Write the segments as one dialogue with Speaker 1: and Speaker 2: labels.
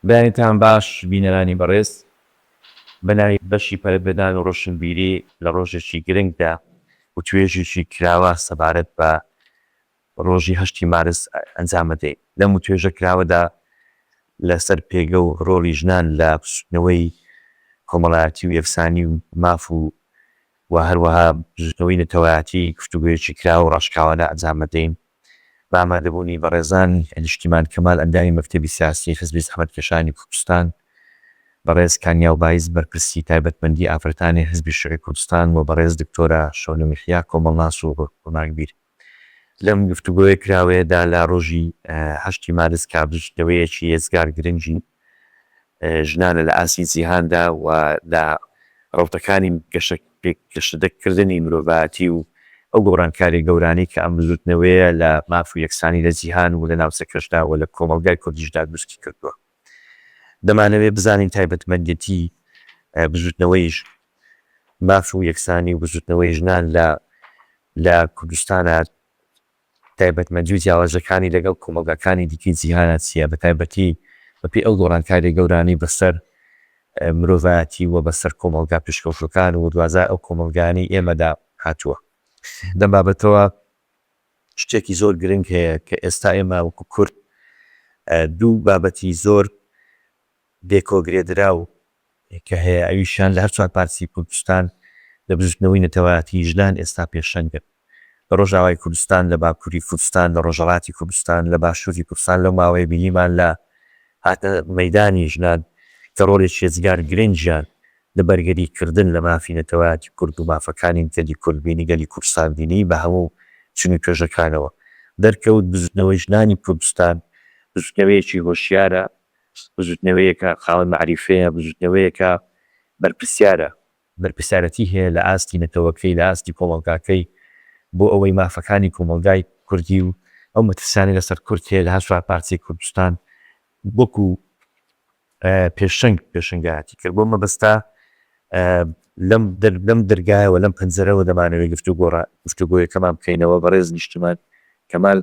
Speaker 1: بەیانیتان باش بینەرانی بەڕێز، بەناوی بەشی پەرەپێدان و ڕۆشنبیری لە ڕۆژێکی گرنگدا وتوێژێکی کراوە سەبارەت بە ڕۆژی هەشتی مارس ئەنجامەدەین. لەم وتوێژە کراوەدا لەسەر پێگە و ڕۆڵی ژنان لە بزوتنەوەی کۆمەڵایەتی و یەکسانی و ماف و و هەروەها بزوتنەوەی نەتەوایەتی گفتوگۆیەکی کراوە و ڕاشکاوانە ئەنجامەدەین. بە ئامادەبوونی بەڕێزان نیشتیمان کەمال ئەندامی مەکتەبی سیاسی حزبی زەحمەتکێشانی کوردستان، بەڕێز کانیاو بایز بەرپرسی تایبەتمەندی ئافرەتانی حزبی شیوعی کوردستان و بەڕێز دکتۆرە شەونم یەحیا کۆمەڵناس و ڕووناکبیر. لەم گفتوگۆیە کراوەیەدا لە ڕۆژی هەشتی مارس کە بزوتنەوەیەکی ئێجگار گرنگی ژنانە لە ئاستی جیهاندا و لە ڕەوتەکانی گەشەکردنی مرۆڤایەتی و ئەو گۆڕانکاریە گەورانەی کە ئەم بزوتنەوەیە لە ماف و یەکسانی لە جیهان و لە ناوچەکەشدا و لە کۆمەڵگای کوردیشدا دروستی کردووە. دەمانەوێت بزانین تایبەتمەندێتی بزوتنەوەی ماف و یەکسانی و بزوتنەوەی ژنان لە لە کوردستانا تایبەتمەندی و جیاوازیەکانی لەگەڵ کۆمەڵگاکانی دیکەی جیهانا چیە بەتایبەتی بەپێی ئەو گۆڕانکاریە گەورانەی بەسەر مرۆڤایەتی و بەسەر کۆمەڵگا پێشکەوتوەکان و دواجار ئەو کۆمەڵگایانەی ئێمەدا هاتووە. لەم بابەتەوە شتێکی زۆر گرنگ هەیە کە ئێستا ئێمە وەکو کورد دوو بابەتی زۆر بێکۆگرێدراو کە هەیە ئەویشیان لە هەر چوار پارچەی کوردستان لە بزوتنەوەی نەتەوایەتی ژنان ئێستا پێشەنگن لە ڕۆژئاوای کوردستان لە باکوری کوردستان لە ڕۆژهەڵاتی کوردستان لە باشوری کوردستان لەو ماوەیە بینیمان لە هاتنە مەیدانی ژنان کە ڕۆڵێکی ئێجگار گرنگیان لە بەرگری کردن لە مافی نەتەوایەتی کورد و مافەکانی گەلی کورد بینی گەلی کوردستان بینی بە هەموو چین و توێژەکانەوە دەرکەوت بزوتنەوەی ژنانی کوردستان بزوتنەوەیەکی هۆشیارە بزوتنەوەیەکە خاوەن مەعریفەیە، بزوتنەوەیەکە بەرپرسیارە، بەرپرسیارەتی هەیە لە ئاستی نەتەوەکەی، لە ئاستی کۆمەڵگاکەی بۆ ئەوەی مافەکانی کۆمەڵگای کوردی و ئەو مەترسیانەی لەسەر کورد هەیە لە هەر چوار پارچەی کوردستان وەکو پێشەنگ پێشەنگایەتی کرد. بۆ مەبەستە لەم لەم دەرگایەوە لەم پەنجەرەوە دەمانەوێت گفتوگۆ گفتوگۆیەکەمان بکەینەوە بەڕێز نیشتمان کەمال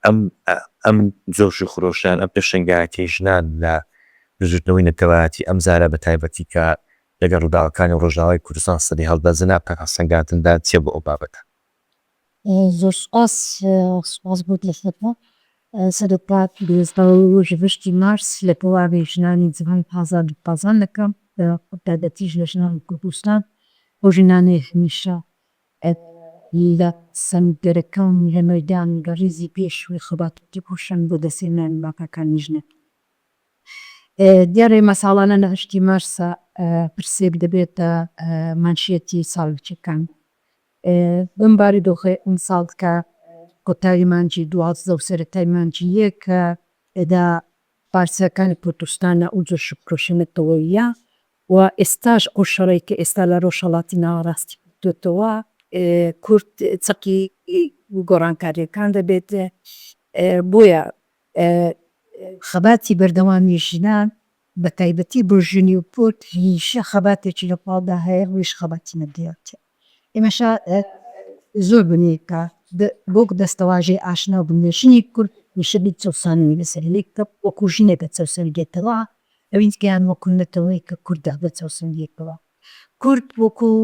Speaker 1: ئەم ئەم جۆش و خرۆشان ئەم پێشەنگایەتیەی ژنان لە بزوتنەوەی نەتەوایەتی ئەم جارە بە تایبەتی کە لەگەڵ ڕووداوەکانی ڕۆژاوای کوردستان سەری هەڵدا جەنابتان هەڵسەنگاندندا چیە بۆ ئەو بابەتە؟
Speaker 2: زۆر سوپاس سوپاس بۆت لەسەرتە سەرەتا ڕۆژی هەشتی مارس لە تەواوی ژنانی جیهان ئازادی خوازان دەکەم بە تایبەتیش لە ژنانی کوردستان ئەو ژنانەی هەمیشە لە سەنگەرەکان لە مەیدان لە ڕیزی پێشووی خەبات و تێکۆشان بۆ دەستهێنانی مافەکانی ژنان. دیارە ئێمە ساڵانە لە هەشتی مارسا پرسێک دەبێتە مانشێتی ساڵچەکان. بەم بارودۆخەی ئەمساڵ کە کۆتایی مانگی 12 و سەرەتای مانگی یەک دا پارچەکانی کوردستانە ئەو جۆر شکرۆشە نەتەوەییە و ئێستاش ئەو شەڕەی کە ئێستا لە ڕۆژهەڵاتی ناوەڕاستی کەوتۆتەوە کورد چەقی گۆڕانکارییەکان دەبێت بۆیە خەباتی بەردەوامی ژنان بە تایبەتی بۆ ژنی و کورد هەمیشە خەباتێکی لە پاڵدا هەیە ئەویش خەباتی نەتەوەیەتیە. ئێمەشە زۆر بنێکە بۆ دەستەواژەی ئاشنا بوون لە ژنی کورد هەمیشە بیر چەوسانەوەی لەسەر کە وەکوو ژنێک دەچەوسێنرێتەوە ئەوی دیکەیان وەکوو نەتەوەیەک کە کوردە دەچەوسێنرێتەوە. کورد وەکوو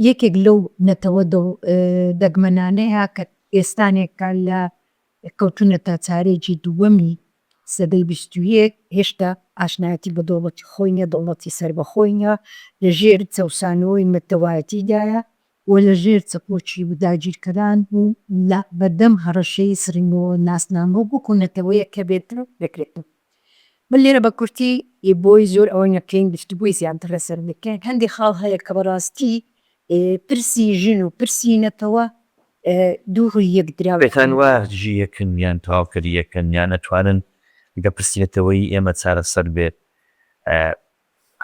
Speaker 2: یەکێک لەو نەتەوە دەگمەنانەیە کە ئێستانێکە لە کەوتوونەتە چارێکی دووەمی سەدەی 21 هێشتا ئاشنایەتی بە دەوڵەتی خۆی نیە، دەوڵەتی سەربەخۆی نیە، لە ژێر چەوسانەوەی نەتەوایەتیدایە و لە ژێر چەپۆکی و داگیرکەران و لە بەردەم هەڕەشەی سڕینەوە ناسنامە وەکوو نەتەوەیەک کە بێت دەکرێتەوە. من لێرە بە کورتی بۆی زۆر ئەوە نەکەین گفتوگۆی زیاتر لەسەر بکەین هەندێک خاڵ هەیە کە بەڕاستی پرسی ژن و پرسی نەتەوە دوو ڕووی یەک دراوێکن.
Speaker 1: پێتان وایە دژی یەکن یان تەواوکەری یەکن یان ئەتوانن گەر پرسی نەتەوەیی ئێمە چارەسەر بێت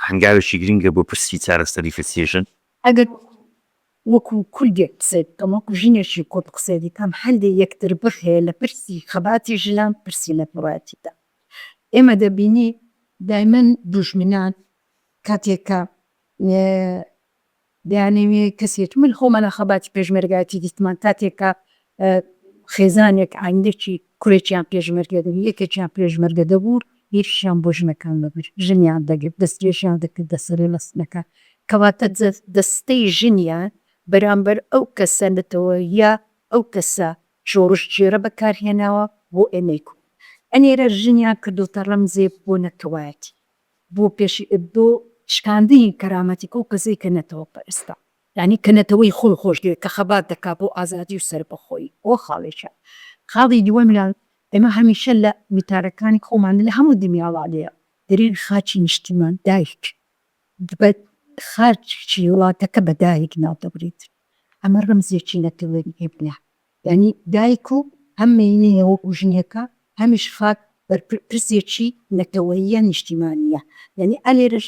Speaker 1: هەنگاوێکی گرنگە بۆ پرسی چارەسەری پرسی ژن؟
Speaker 2: ئەگەر وەکوو کوردێک قسەی بکەم، وەکوو ژنێکی کورد قسەی بکەم، هەندێ یەکتربڕ هەیە لە پرسی خەباتی ژنان، پرسی نەتەوایەتیدا. ئێمە دەبینین دایمەن دوژمنان کاتێک کە دەیانەوێ کەسێک، من خۆمان لە خەباتی پێشمەرگایەتی دیتمان کاتێک کە خێزانێک، عایلەکی. کوڕێکیان پێشمەرگە دەبوو یەکێکیان پێشمەرگە دەبوو یەکیشیان بۆ ژنەکان دەبرد ژنیان دەگرت دەستدرێژیان دەکردە سەرێ لە سنەکان. کەواتە دەستەی ژنیان بەرامبەر ئەو کەسە نەتەوەییە ئەو کەسە شۆڕشگێرە بەکارهێناوە بۆ ئێمەی کورد. ئەنێرە ژنیان کردۆتە ڕەمزێک بۆ نەتەوایەتی بۆ پێش بۆ شکاندنی کەرامەتی ئەو کەسەی کە نەتەوە پەرستە یانی کە نەتەوەی خۆی خۆش دەوێت کە خەبات دەکات بۆ ئازادی و سەربەخۆیی ئەوە خاڵێکیان. خاڵی دووەمیان ئێمە هەمیشە لە وتارەکانی خۆمان لە هەموو دنیا وا لێیە دەرێن خاکی نیشتیمان دایک بە خاکی وڵاتەکە بە دایک ناو دەبرێت ئەمە ڕەمزێکی نەتەوەیی ئێمەیە یانی دایک و هەم مێینەیە وەکو ژنێکە هەمیش خاک بەرپرسێکی نەتەوەییە نیشتیمانیە یانی ئەلێرەش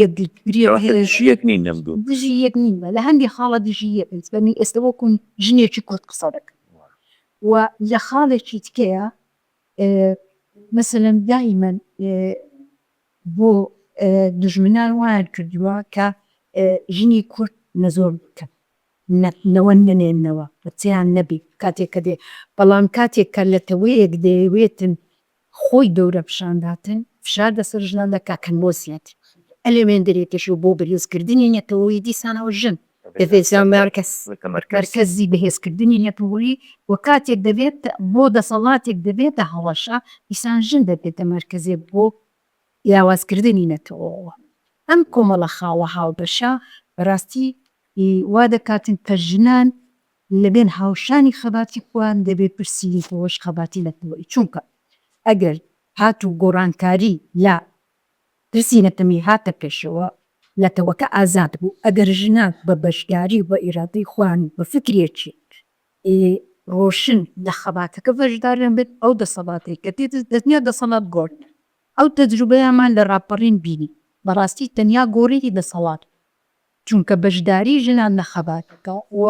Speaker 2: یەکگرتوویی هەیە.
Speaker 1: دژی یەک نین لەم دوو.
Speaker 2: دژی یەک نین لە هەندێ خاڵە دژی یەکن بەنی ئێستا وەکو ژنێکی کورد قسە دەکەم و لە خاڵێکی تکەیە مەسەلەن دایمەن بۆ دوژمنان وایان کردووە کە ژنی کورد نەزۆک بکەن نەوە نەنێنەوە بەچەیان نەبی کاتێک کە دێ بەڵام کاتێک کە نەتەوەیەک دەیەوێتن خۆی گەورە پیشان داتن فشار لەسەر ژنان دەکا کە بۆ زیاتر ئەلێمێندرێتیش و بۆ بەهێزکردنی نەتەوەیی دیسانەوە ژن دەبێتە مەرکەزی بەهێزکردنی نەتەوەیی و کاتێک دەبێت بۆ دەسەڵاتێک دەبێتە هەڕەشە دیسان ژن دەبێتە مەرکەزێک بۆ لاوازکردنی نەتەوەوە. ئەم کۆمەڵە خاڵە هاوبەشە بەڕاستی وا دەکاتن کە ژنان لەبێن هاوشانی خەباتی خۆیان دەبێ پرسی نەتەوەش خەباتی نەتەوەیی چونکە ئەگەر هاتوو گۆڕانکاری لە پرسی نەتەوەیی هاتە پێشەوە نەتەوەکە ئازاد بوو ئەگەر ژنان بە بەشداری و بە ئیرادەی خۆیان و بە فکرێکی ڕۆشن لە خەباتەکە بەشدار نەبن ئەو دەسەڵاتەی کە دێت دەنیا دەسەڵات گۆڕ ئەو تەجروبەیەمان لە ڕاپەڕین بینی بەڕاستی تەنیا گۆڕینی دەسەڵات بوو چونکە بەشداری ژنان لە خەباتەکە و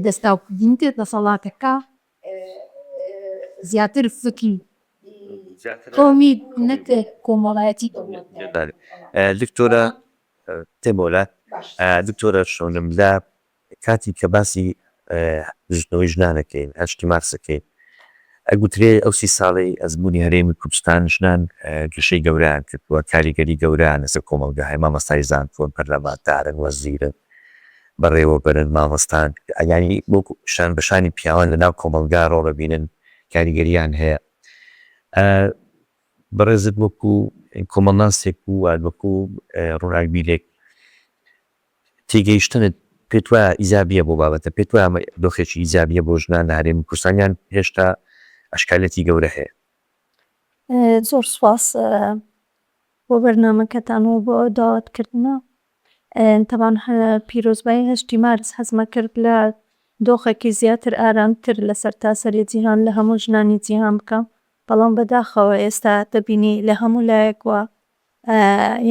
Speaker 2: دەستاوکردنی دەسەڵاتەکە زیاتر فکری قەومی نەک کۆمەڵایەتی
Speaker 1: دکتۆرە تێمۆلە دکتۆرە شەونم لە کاتی کە باسی بزوتنەوەی ژنان ئەکەین هەشتی مارس ئەکەین ئەگوترێ ئەو سی ساڵەی ئەزموونی هەرێمی کوردستان ژنان گەشەی گەورەیان کردووە کاریگەری گەورەیان لەسەر کۆمەڵگە هەیە مامۆستای زانکۆن پەرلەمانتارن وەزیرن بەڕێوەبەرن مامۆستان یانی وەکو شان بە شانی پیاوان لە ناو کۆمەڵگا ڕۆڵ ئەبینن کاریگەریان هەیە بەڕێزت وەکو کۆمەڵناسێک و وەکو ڕووناکبیرێک تێگەیشتنت پێت وایە ئیجابییە بۆ بابەتە؟ پێت وایە ئەمە دۆخێکی ئیجابییە بۆ ژنان لە هەرێمی کوردستان یان هێشتا ئەشکالێتی گەورە هەیە؟
Speaker 3: زۆر سوپاس بۆ بەرنامەکەتان و بۆ ئەو داوەتکردنە. تەبعەن پیرۆزبایی هەشتی مارس حەزمە کرد لە دۆخێکی زیاتر ئارامتر لە سەرتاسەری جیهان لە هەموو ژنانی جیهان بکەم، بەڵام بەداخەوە ئێستا دەبینی لە هەموو لایەک وە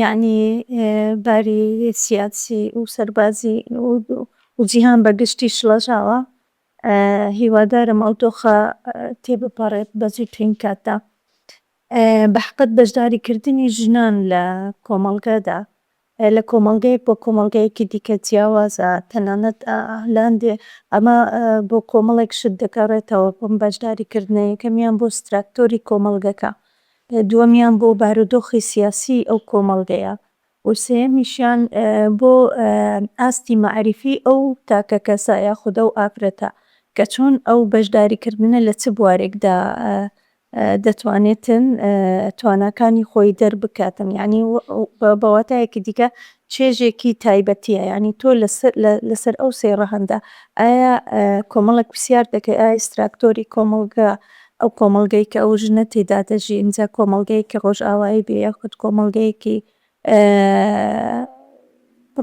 Speaker 3: یەعنی باری سیاسی و سەربازی و جیهان بە گشتی شڵەژاوە. هیوادارم ئەو دۆخە تێبپەڕێت بە زووترین کاتدا. بە حەقت بەشداریکردنی ژنان لە کۆمەڵگەدا لە کۆمەڵگەیەک بۆ کۆمەڵگەیەکی دیکە جیاوازە، تەنانەت لە هەندێ ئەمە بۆ کۆمەڵێک شت دەگەڕێتەوە بۆم بەشداریکردنە یەکەمیان بۆ ستراکتۆری کۆمەڵگەکە، دووەمیان بۆ بارودۆخی سیاسیی ئەو کۆمەڵگەیە و سێیەمیشیان بۆ ئاستی مەعریفی ئەو تاکەکەسە یاخود ئەو ئافرەتە کە چۆن ئەو بەشداریکردنە لە چ بوارێکدا دەتوانێتن تواناکانی خۆی دەربکاتن یانی بە واتایەکی دیکە چێژێکی تایبەتیە یانی تۆ لەسەر ئەو سێ ڕەهەندە ئایا کۆمەڵێک پرسیار دەکەی ئایا ستراکتۆری کۆمەڵگە ئەو کۆمەڵگەی کە ئەو ژنە تێدا دەژی ئینجا کۆمەڵگەیەکی ڕۆژئاوایی بێ یاخود کۆمەڵگەیەکی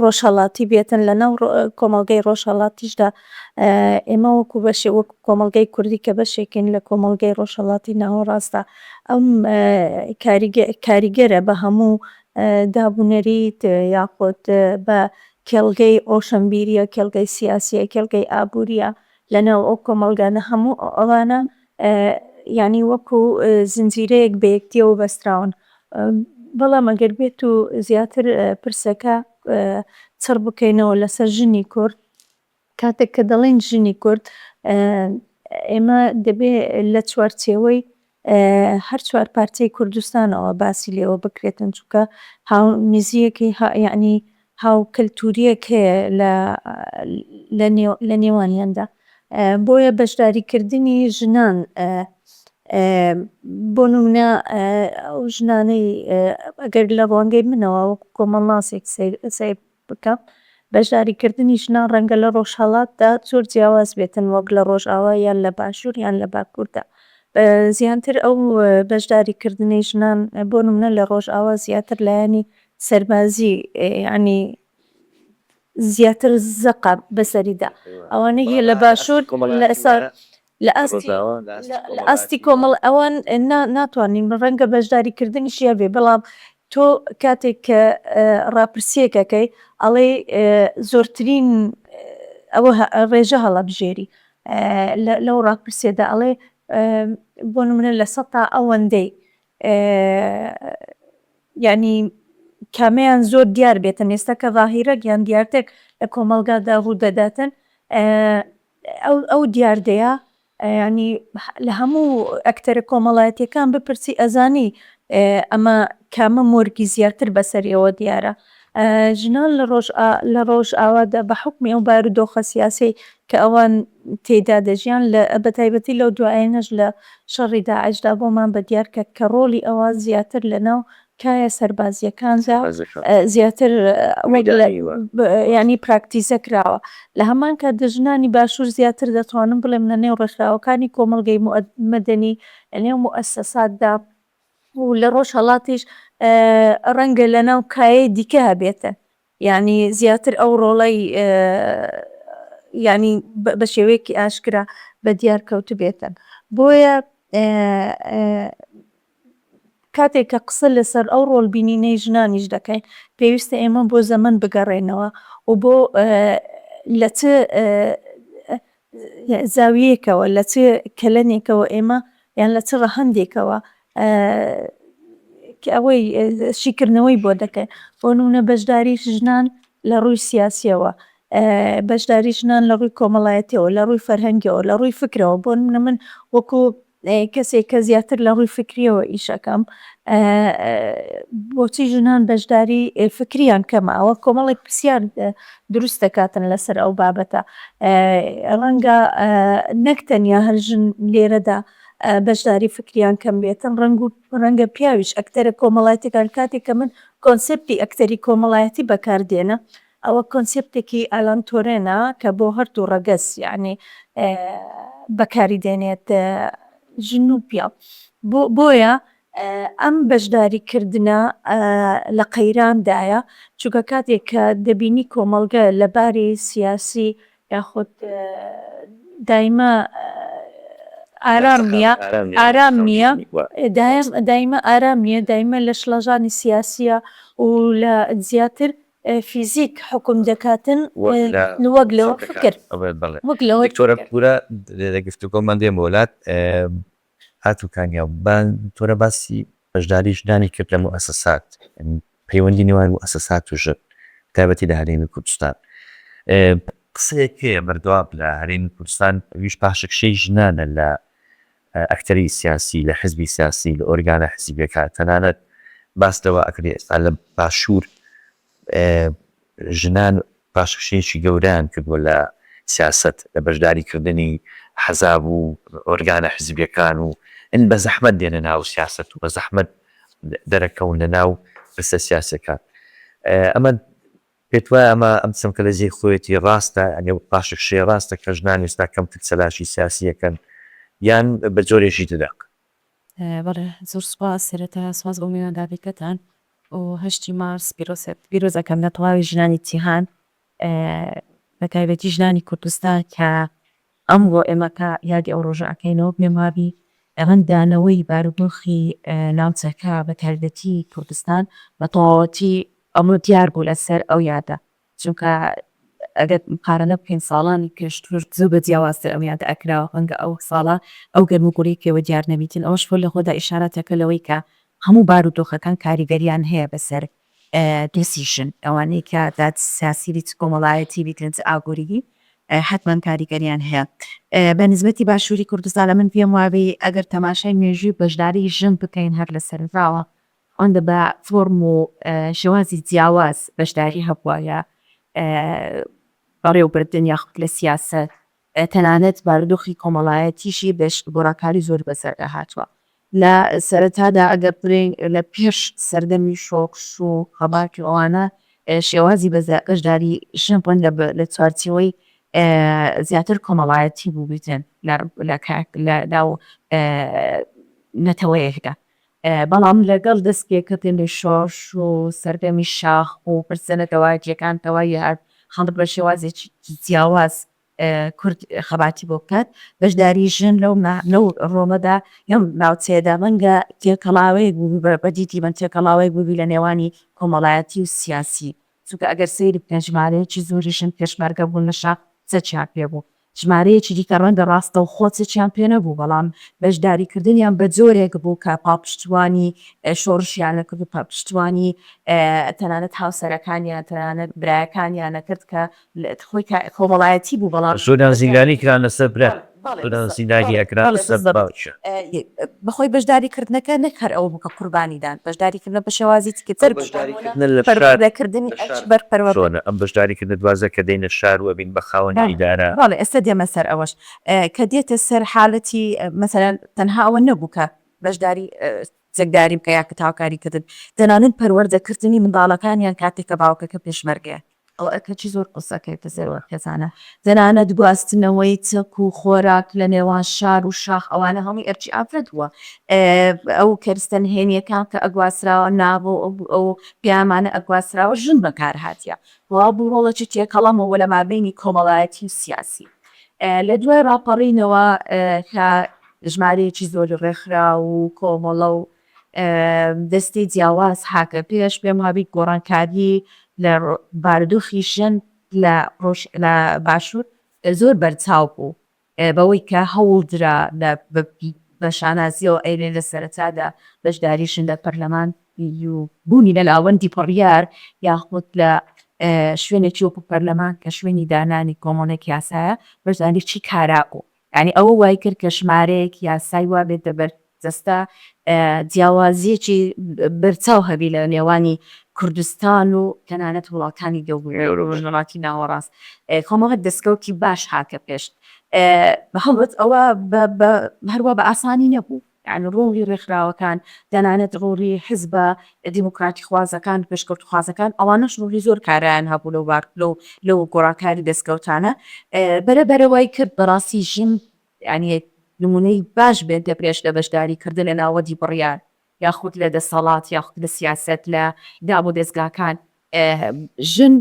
Speaker 3: ڕۆژهەڵاتی بێتن لە ناو کۆمەڵگەی ڕۆژهەڵاتیشدا ئێمە وەکو بەشێ وەکو کۆمەڵگەی کوردی کە بەشێکین لە کۆمەڵگەی ڕۆژهەڵاتی ناوەڕاستدا ئەم کاریگەرە بە هەموو دابونەریت یاخود بە کێڵگەی ڕۆشەنبیریە کێڵگەی سیاسیە کێڵگەی ئابووریە لە ناو ئەو کۆمەڵگانە هەموو ئەوانە یانی وەکو زنجیرەیەک بە یەکدیەوە بەستراون بەڵام ئەگەر بێت و زیاتر پرسەکە چڕ بکەینەوە لەسەر ژنی کورد کاتێک کە دەڵێین ژنی کورد. ئێمە دەبێ لە چوارچێوەی هەر چوار پارچەی کوردستانەوە باسی لێوە بکرێتن چونکە هاو نزیەکی یەعنی هاو کەلتوریەک هەیە لە لە نێوانیاندا بۆیە بەشداریکردنی ژنان بۆ نمونە ئەو ژنانەی ئەگەر لە ڕوانگەی منەوە وەکو کۆمەڵناسێک سەیر بکەم بەشداریکردنی ژنان ڕەنگە لە ڕۆژهەڵاتدا زۆر جیاواز بێتن وەک لە ڕۆژئاوا یان لە باشوور یان لە باکووردا. زیاتر ئەو بەشداریکردنەی ژنان بۆ نمونە لە ڕۆژئاوا زیاتر لایەنی سەربازی یانی زیاتر زەقە بەسەریدا ئەوانەی لە باشوور لە ئاستی لە ئاستی کۆمەڵ ئەوان ناتوانین ڕەنگە بەشداریکردنیشی هەبێ بەڵام تۆ کاتێک کە ڕاپرسیەک ئەکەی ئەڵێی زۆرترین ئەوە ڕێژە هەڵەبژێری لەو ڕاپرسیەدا ئەڵێ بۆ نمونە لە سەتا ئەوەندەی یانی کامەیان زۆر دیار بێتن ئێستا کە ظاهیرەک یان دیاردەک لە کۆمەڵگادا ڕوو دەداتن ئەو دیاردەیە یانی لە هەموو ئەکتەرە کۆمەڵایەتیەکان بپرسی ئەزانی ئەمە کامە مۆرکی زیاتر بەسەریەوە دیارە. ژنان لە ڕۆژئاوادا بە حوکمی ئەو بارودۆخە سیاسیەی کە ئەوان تێیدا دەژیان بەتایبەتی لەو دوایانەش لە شەڕی داعشدا بۆمان بەدیار کەت کە ڕۆڵی ئەوان زیاتر لەناو کایە سەربازییەکاندا زیاتر یانی پراکتیزە کراوە. لە هەمان کاتدا ژنانی باشوور زیاتر دەتوانم بڵێم لە نێو ڕێکخراوەکانی کۆمەڵگەی مەدەنی، لە نێو موئەسەساتدا و لە ڕۆژهەڵاتیش ڕەنگە لە ناو کایەی دیکە هەبێتن. یانی زیاتر ئەو ڕۆڵەی یانی بە شێوەیەکی ئاشکرا بە دیار کەوتبێتن. بۆیە کاتێک کە قسە لەسەر ئەو ڕۆڵ بینینەی ژنانیش دەکەین، پێویستە ئێمە بۆ زەمەن بگەڕێینەوە و بۆ لە چ زاویەیەکەوە، لە چ کەلەنێکەوە ئێمە یان لە چ ڕەهەندێکەوە کە ئەوەی شیکردنەوەی بۆ دەکەین. بۆ نموونە بەشداری ژنان لە ڕووی سیاسییەوە، بەشداری ژنان لە ڕووی کۆمەڵایەتییەوە، لە ڕووی فەرهەنگییەوە، لە ڕووی فکرەوە. بۆ نموونە من وەکوو کەسێک کە زیاتر لە ڕووی فکرییەوە ئیش ئەکەم، بۆچی ژنان بەشداری فکرییان کەمە؟ ئەوە کۆمەڵێک پرسیار دروست دەکاتن لەسەر ئەو بابەتە. ڕەنگە نەک تەنیا هەر ژن لێرەدا بەشداری فکریان کەم بێتن، ڕەنگ و ڕەنگە پیاویش ئەکتەرە کۆمەڵایەتیەکان کاتێک کە من کۆنسێپتی ئەکتەری کۆمەڵایەتی بەکار دێنم ئەوە کۆنسێپتێکی ئالان تۆرێنە کە بۆ هەردوو ڕەگەز یانی بەکاری دێنێت ژن و پیاو بۆیە ئەم بەشداری کردنە لە قەیراندایە چونکە کاتێک کە دەبینی کۆمەڵگە لە باری سیاسی یاخود دایمە ئارام نییە ئارام نییە دایمە ئارام نییە دایمە لە شڵەژانی سیاسیە و لە زیاتر فیزیک حوکم دەکاتن وەک لەوە فکر وەک لەوە
Speaker 1: دکتۆرە پورە لە گفتوگۆمان دێمەوە لات هاتوو کانیا دکتۆرە باسی بەشداری ژنانی کرد لە موئەسەسات پەیوەندی نێوان موئەسەسات و ژن تایبەتی لە هەرێمی کوردستان قسەیەک هەیە بەردەوام لە هەرێمی کوردستان ئەویش پاشەکشەی ژنانە لە ئەکتەری سیاسی لە حزبی سیاسی لە ئۆرگانە حزبیەکان تەنانەت باس لەوە ئەکرێ ئێستا لە باشوور ژنان پاشەکشەیەکی گەورەیان کردووە لە سیاسەت لە بەشداری کردنی حەزاب و ئۆرگانە حزبیەکان و ان بە زەحمەت دێنە ناو سیاسەت و بە زەحمەت دەرەکەون لە ناو پرسە سیاسیەکان ئەمە پێت وایە ئەمە ئەم چەمکە لە جێی خۆیەتی ڕاستە یانی ئەو پاشەکشەیە ڕاستە کە ژنان ئێستا کەمتر چەلاکی سیاسی ئەکەن یان بە جۆرێکی ترە؟
Speaker 4: بەڵێ زۆر سوپاس سەرەتا سوپاس بۆ میوانداریکەتان و هەشتی مارس پیرۆز ئەکەم لە تەواوی ژنانی جیهان بە تایبەتی ژنانی کوردستان کە ئەمڕۆ ئێمە کە یادی ئەو ڕۆژە ئەکەینەوە پێم وابی ڕەنگدانەوەی بارودۆخی ناوچەکە بە تایبەتی کوردستان بە تەواوەتی ئەمڕۆ دیار بوو لەسەر ئەو یادە چونکە ئەگەر مقارەنە بکەین ساڵانی پێشتر زۆر بە جیاوازتر ئەم یادە ئەکرا ڕەنگە ئەو ساڵە ئەو گەرموگوڕیەی پێوە دیار نەبیتن ئەوەش خۆی لە خۆدا ئیشارەتێکە لەوەی کە هەموو بارودۆخەکان کاریگەریان هەیە بەسەر decision ئەوانەی کە داد سیاسی بیت کۆمەڵایەتی بیت چ ئابووریی. حەتمەن کاریگەریان هەیە. بە نیسبەتی باشووری کوردستان ئەمن پێم وابی ئەگەر تەماشای مێژووی بەشداری ژن بکەین هەر لە سەرەتاوە ئەوەندە بە فۆرم و شێوازی جیاواز بەشداری هەبووە لە بەڕێوەبردن یاخود لە سیاسەت تەنانەت بارودۆخی کۆمەڵایەتیشی گۆڕانکاری زۆر بەسەردا هاتووە. لە سەرەتادا ئەگەر بڵێین لە پێش سەردەمی شۆڕش و خەبات و ئەوانە شێوازی بەشداری ژن ڕەنگە لە چوارچێوەی زیاتر کۆمەڵایەتی بووبیتن لە ناو نەتەوەیەکدا. بەڵام لەگەڵ دەستپێکردنی شۆڕش و سەردەمی شاخ و پرسە نەتەوایەتییەکان تەواوی هات خەڵک بە شێوازێکی جیاواز کورد خەباتی بۆ بکات، بەشداری ژن لەو لەو ڕۆڵەدا لەم ناوچەیەدا ڕەنگە تێکەڵاوێک بووبی بە دیدی من تێکەڵاوێک بووبی لە نێوانی کۆمەڵایەتی و سیاسی، چونکە ئەگەر سەیری بکەن ژمارەیەکی زۆری ژن پێشمەرگە بوون لە شاخ چەکیان پێ بوو، ژمارەیەکی دیکە ڕەنگە ڕاستەوخۆ چەکیان پێ نەبوو بەڵام بەشداریکردنیان بە جۆرێک بوو کە پاڵپشتوانی شۆڕشیان نەکرد و پاڵپشتوانی تەنانەت هاوسەرەکانیان تەنانەت برایەکانیان نەکرد کە خۆی کۆمەڵایەتی بوو بەڵام
Speaker 1: زۆریان زیندانی کران لەسەر برا زۆریان زیندانی ئەکران لەسەر باوکیان.
Speaker 4: بەخۆی بەشداری کردنەکە نەک هەر ئەوە بوو کە قوربانی دان بەشداری کردنە بە شێوازی تر
Speaker 1: ئەو بەشداری کردنە لە شار
Speaker 4: پەروەردەکردنی
Speaker 1: لە شار
Speaker 4: بەر پەروەردە
Speaker 1: چۆنە ئەم بەشداری کردنە دوازە کە دێینە شار و ئەبین بە خاوەنی ئیدارە.
Speaker 4: بەڵێ ئێستا دێمە سەر ئەوەش کە دێتە سەر حالەتی مەسەلەن تەنها ئەوە نەبوو کە بەشداری چەکداری بکە یا هاوکاری کردن تەنانەت پەروەردە کردنی منداڵەکانیان کاتێک کە باوکەکە پێشمەرگەیە ئەوە ئەکەچی زۆر قورسە کەوتە سەر ئەو خێزانە تەنانەت گواستنەوەی چەک و خۆراک لە نێوان شار و شاخ ئەوانە هەمووی ئەرکی ئافرەت بووە ئەو کەرستە نهێنیەکان کە ئەگواستراوە ناڤۆ ئەو پەیامانە ئەگواستراوە ژن بەکار هاتیە وابوو ڕۆڵێکی تێکەڵەمەوە لە مابەینی کۆمەڵایەتی و سیاسی لە دوای ڕاپەڕینەوە کە ژمارەیەکی زۆری ڕێکخراو و کۆمەڵە و دەستەی جیاواز هاتە پێش، پێم وابی گۆڕانکاری لە بارودۆخی ژن لە ڕۆژ لە باشوور زۆر بەرچاو بوو بەوەی کە هەوڵ درا لە بە شانازیەوە ئەیلێ لە سەرەتادا بەشداری ژن لە پەرلەمان و بوونی لە ناوەندی بڕیار یاخود لە شوێنێکی وەکو پەرلەمان کە شوێنی دانانی کۆمەڵێک یاسایە بەشداریی کارا بوو. یانی ئەوە وای کرد کە ژمارەیەک یاسای وا بێتە بەر جەستە جیاوازییەکی بەرچاو هەبی لە نێوانی کوردستان و تەنانەت وڵاتانی دەوروبەر و ڕۆژهەڵاتی ناوەڕاست کۆمەڵێک دەستکەوتی باش هاتە پێش. هەڵبەت ئەوە هەروا بە ئاسانی نەبوو. یانی ڕۆڵی ڕێکخراوەکان، تەنانەت ڕۆڵی حزبە دیموکراتیخوازەکان، پێشکەوتوخوازەکان، ئەوانەش ڕۆڵی زۆر کارایان هەبوو لەو بار لەو لەو گۆڕانکاری دەستکەوتانە. بەرە بەرە وای کرد بەڕاستی ژن یانی نموونەی باش بێتە پێش لە بەشداری کردن لە ناوەندی بڕیار یاخود لە دەسەڵات یاخود لە سیاسەت لە دام و دەزگاکان. ژن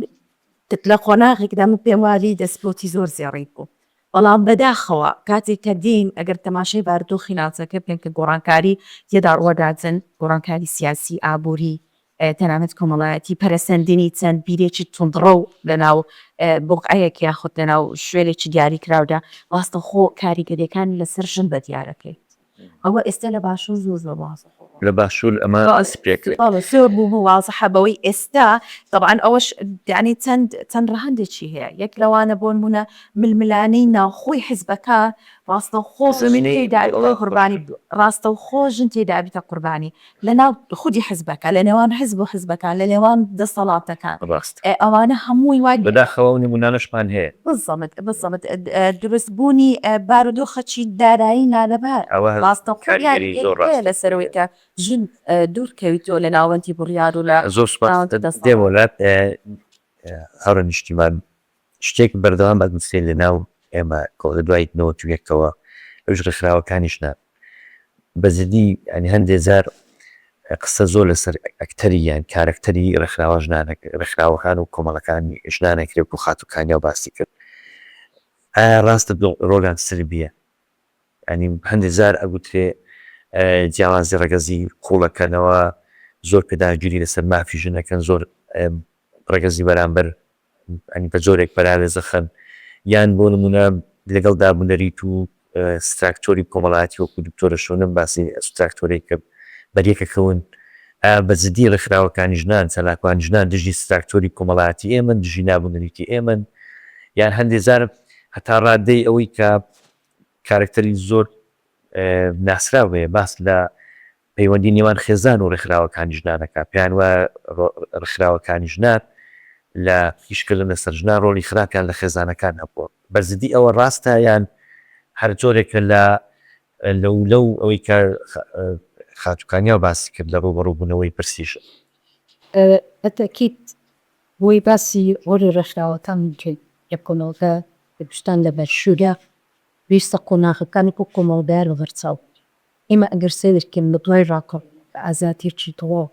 Speaker 4: لە قۆناغێکدا من پێم وابی دەستکەوتی زۆر زێڕین بوو. بەڵام بەداخەوە کاتێک کە دێین ئەگەر تەماشای بارودۆخی ناوچەکە بکەین کە گۆڕانکاری تێدا ڕووەداتن، گۆڕانکاری سیاسی، ئابووری، تەنانەت کۆمەڵایەتی، پەرەسەندنی چەند بیرێکی توندڕەو لەناو بوقعەیەک یاخود لەناو شوێنێکی دیاریکراودا، ڕاستەوخۆ کاریگەرییەکانی لەسەر ژن بەدیارەکەیت. ئەوە ئێستا لە باشوور زۆر زۆر وازحە.
Speaker 1: لە باشوور ئەمە دەست پێ کرد.
Speaker 4: بەڵێ زۆر بوو وازحە بەوەی ئێستا تەبعەن ئەوەش یانی چەند چەند ڕەهەندێکی هەیە یەک لەوانە بۆ نموونە ململانێی ناوخۆی حزبەکە ڕاستەوخۆ ژن تێیدا ئەبێتە قوربانی ڕاستەوخۆ ژن تێیدا ئەبێتە قوربانی لە ناو خودی حزبەکە لە نێوان حزب و حزبەکان لە نێوان دەسەڵاتەکان
Speaker 1: ڕاستە.
Speaker 4: ئەوانە هەمووی وای
Speaker 1: بەداخەوە ئەو نموونانەشمان هەیە.
Speaker 4: بالضبط بالضبط دروستبوونی بارودۆخەکی دارایی نالەبار
Speaker 1: ئەوە
Speaker 4: ڕاستەوخۆ
Speaker 1: کاریگەری زۆر
Speaker 4: هەیە
Speaker 1: ڕاستە.
Speaker 4: لەسەر ئەوەی کە ژن دوور کەویتەوە لە ناوەندی بڕیار و لە
Speaker 1: زۆر سوپاس
Speaker 4: ناوەندی دەسەڵات.
Speaker 1: دێمەوە لات هاوڕێ نیشتیمان شتێک بەردەوام ئەگوترێ لە ناو ئێمە لە دوای 91 ەوە ئەویش ڕێکخراوەکانی ژنان بە جدی یانی هەندێ جار قسە زۆر لەسەر ئەکتەری یان کارەکتەری ڕێکخراوە ژنانە ڕێکخراوەکان و کۆمەڵەکانی ژنان ئەکرێ وەکو خاتوو کانیاو باسی کرد ئایا ڕاستە ڕۆڵیان سلبیە یانی هەندێ جار ئەگوترێ جیاوازی ڕەگەزی قوڵەکەنەوە زۆر پێداگیری لەسەر مافی ژن ئەکەن زۆر ڕەگەزی بەرامبەر یانی بە جۆرێک پەراوێز ئەخەن یان بۆ نموونە لەگەڵ دابونەریت و ستراکتۆری کۆمەڵایەتی وەکو دکتۆرە شەونم باسی ستراکتۆرەی کرد بەریەکەکەون ئایا بە جدی ڕێکخراوەکانی ژنان چالاکوانی ژنان دژی ستراکتۆری کۆمەڵایەتی ئێمەن دژی نابونەریتی ئێمەن یان هەندێ جار. هەتا ڕادەی ئەوەی کە کارەکتەری زۆر ناسراو هەیە باس لە پەیوەندی نێوان خێزان و ڕێکخراوەکانی ژنان ئەکا، پێیان وایە ڕێکخراوەکانی ژنان لە ئیشکردن لەسەر ژنان ڕۆڵی خراپیان لە خێزانەکان هەبووە. بە جدی ئەوە ڕاستە یان هەر جۆرێکە لە لەو لەو ئەوەی کە خاتوو کانیاو باسی کرد لە ڕووبەڕووبوونەوەی پرسی ژن؟
Speaker 2: بە تەئکید بۆی باسی ڕۆڵی ڕێکخراوەکان بکەین لە کۆمەڵگا کوردستان لە باشوورا پێویستە قۆناغەکانی ئەو کۆمەڵگایە لەبەرچاو بگرین. ئێمە ئەگەر سەیر کەین لە دوای ڕاپەڕینەکە ئازادیەکی تەواو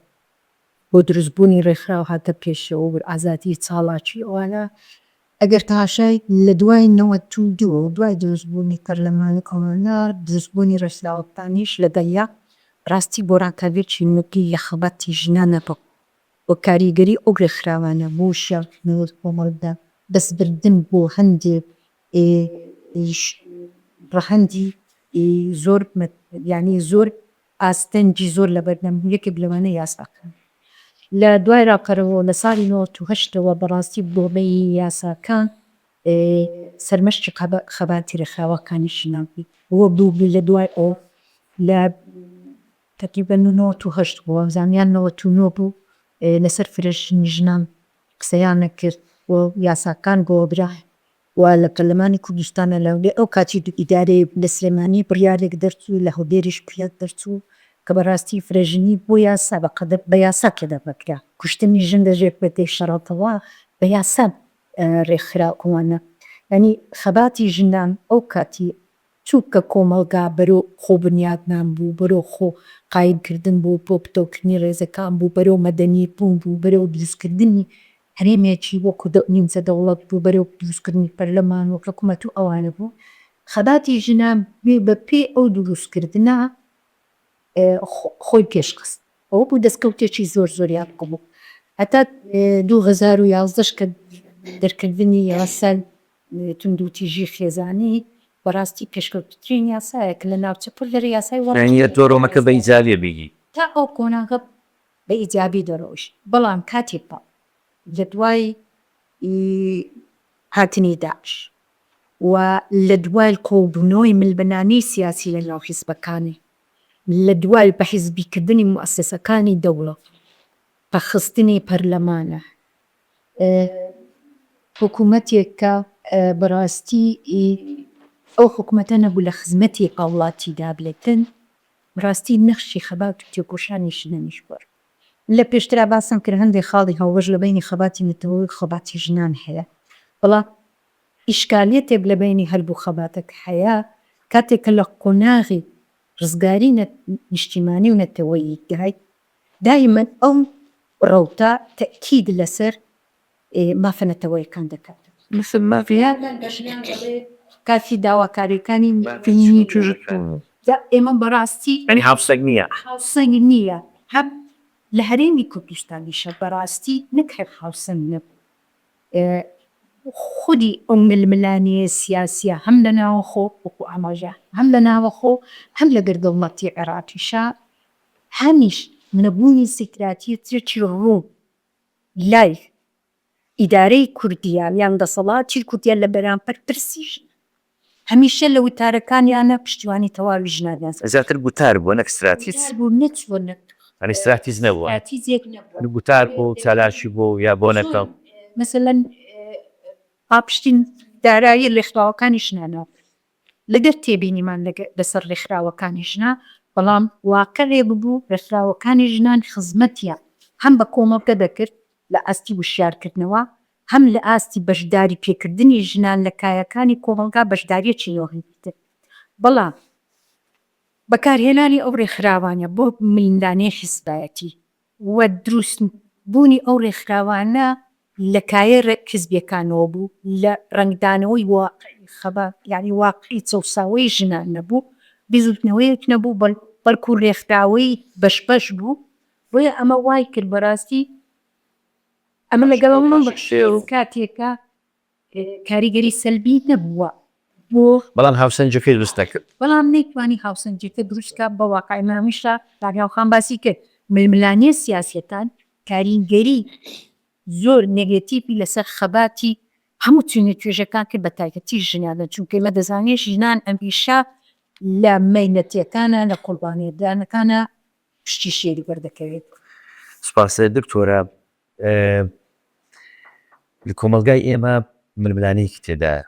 Speaker 2: بۆ دروست بوونی ڕێکخراو هاتە پێشەوە و ئازادی چاڵاکی ئەوانە ئەگەر تەماشای لە دوای 92 و دوای دروست بوونی پەرلەمان و ئەوانە دروست بوونی ڕێکخراوەکانیش لەگەڵیا ڕاستی گۆڕانکاریەکی نوێی لە خەباتی ژنانە بۆ و کاریگەری ئەو ڕێکخراوانە بۆ وشیارکردنەوەی کۆمەڵگا دەست بردن بۆ هەندێک ڕەهەندی زۆر یانی زۆر ئاستەنگی زۆر لەبەردەم بوو یەکێک لەوانە یاساکان لە دوای ڕاپەرەوە لە ساڵی 98ەوە بەڕاستی بۆمەی یاساکان سەرمەشقی خەباتی ڕێکخراوەکانی ژنان بوو وە بوو لە دوای ئەو لە تەقریبەن 98 بوو وابزانم یان 99 بوو لەسەر فرەژنی ژنان قسەیان ئەکرد و یاساکان گۆڕدرا و لە پەرلەمانی کوردستانا لە هەولێر ئەو کاتی ئیدارەی لە سلێمانی بڕیارێک دەرچوو لە هەولێریش بڕیار دەرچوو کە بەڕاستی فرەژنی بۆ یاسا بە قەدەر بە یاسا قەدەغە کرا کوشتنی ژن لە ژێر پەردەی شەڕەتەوە بە یاسا ڕێکخرا ئەوانە یانی خەباتی ژنان ئەو کاتی چونکە کۆمەڵگا بەرەو خۆ بنیادنان بوو بەرەو خۆ قایم کردن بوو بۆ پتەوکردنی ڕێزەکان بوو بەرەو مەدەنی بوون بوو بەرەو دروستکردنی هەرێمێکی وەکو نیمچە دەوڵەت بوو بەرەو دروستکردنی پەرلەمان و حکومەت و ئەوانە بوو خەباتی ژنان بە پێی ئەو دروستکردنە خۆی پێشخست ئەوە بوو دەستکەوتێکی زۆر زۆریان هەبوو هەتا 2011 ش کە دەرکردنی یاسای توندوتیژی خێزانی بەڕاستی پێشکەوتوترین یاسایە کە لە ناوچە پڕ لە یاسای وەڵ
Speaker 1: یانی تۆ ڕۆمەکە بە ئیجابیە بیگی.
Speaker 2: تا ئەو قۆناغە بە ئیجابی دەڕۆیشت بەڵام کاتێک لە دوای هاتنی داعش و لە دوای قووڵبوونەوەی ململانێی سیاسی لە ناو حیزبەکانی، لە دوای بە حیزبیکردنی موئەسەسەکانی دەوڵەت، پەکخستنی پەرلەمانە، حکوومەتێک کە بەڕاستی ئەو حکوومەتە نەبوو لە خزمەتی هاوڵاتیدا بێتن، بەڕاستی نەخشی خەبات و تێکۆشانی ژنانیش گۆڕی. لە پێشترا باسم کرد هەندێک خاڵی هاوبەش لە بەینی خەباتی نەتەوەیی و خەباتی ژنان هەیە، بەڵام ئیشکالیەتێک لە بەینی هەردوو خەباتەکە هەیە، کاتێک کە لە قۆناغی ڕزگاری نیشتیمانی و نەتەوەیی دای، دایمەن ئەو ڕەوتە تەئکید لەسەر مافە نەتەوەیەکان دەکاتەوە.
Speaker 1: مثل مافی
Speaker 2: یان بە ژنان دەڵێ کافی داواکاریەکانی جا ئێمە بەڕاستی
Speaker 1: یانی هاوسەنگ نییە.
Speaker 2: هاوسەنگ نییە هەم لە هەرێمی کوردستانیشە بەڕاستی نەک هەر هاوسەنگ نەبوو خودی ئەو ململانێیە سیاسیە هەم لە ناوەخۆ وەکو ئاماژە هەم لە ناوەخۆ هەم لەگەر دەوڵەتی عێراقیشا هەمیش نەبوونی ستراتیجێکی ڕوون لای ئیدارەی کوردیە یان دەسەڵاتی کوردیە لە بەرامبەر پرسی ژنان هەمیشە لە وتارەکانیانە پشتیوانی تەواوی ژنانیان سەر.
Speaker 1: زیاتر گوتار بووە نەک ستراتیج.
Speaker 2: گوتار بوو نەچووە نەک.
Speaker 1: یانی ستراتیج نەبووە.
Speaker 2: ستراتیجێک نەبووە.
Speaker 1: گوتار بوو و چالاکی بوو یا بۆ نەکەم.
Speaker 2: مەسەلەن پاڵپشتی دارایی رێکخراوەکانی ژنانە لەگەر تێبینیمان لەسەر رێکخراوەکانی ژنان، بەڵام واقعێک بوو رێکخراوەکانی ژنان خزمەتیان هەم بە کۆمەڵگە دەکرد لە ئاستی وشیارکردنەوە، هەم لە ئاستی بەشداری پێکردنی ژنان لە کایەکانی کۆمەڵگا بەشداریەکی مهمی کرد، بەڵام بەکارهێنانی ئەو رێکخراوانە بۆ ململانێی حیزبایەتی و دروست بوونی ئەو رێکخراوانە لە کایەی حیزبیەکانەوە بوو، لە رەنگدانەوەی واقعی خەبات یانی واقعی چەوساوەی ژنان نەبوو، بزوتنەوەیەک نەبوو بەڵکو رێکخراوەی بەش بەش بوو، بۆیە ئەمە وای کرد بەراستی ئەمە لەگەڵ کاتێکە کاریگەری سەلبی نەبووە بۆ.
Speaker 1: بەڵام هاوسەنگیەکەی دروست نەکرد.
Speaker 2: بەڵام نەیتوانی هاوسەنگیەکە دروست کا بە واقعی مامیشا کاک هاوخان باسی کرد ململانێ سیاسیەکان کاریگەری زۆر نێگەتیڤی لەسەر خەباتی هەموو چین و توێژەکان کرد بە تایبەتی ژنان چونکە ئێمە دەزانین ژنان هەمیشە لە مەینەتیەکانە لە قوربانیدانەکانە پشتی شێری بەردەکەوێت.
Speaker 1: سوپاس دکتۆرە لە کۆمەڵگای ئێمە ململانێیەکی تێدایە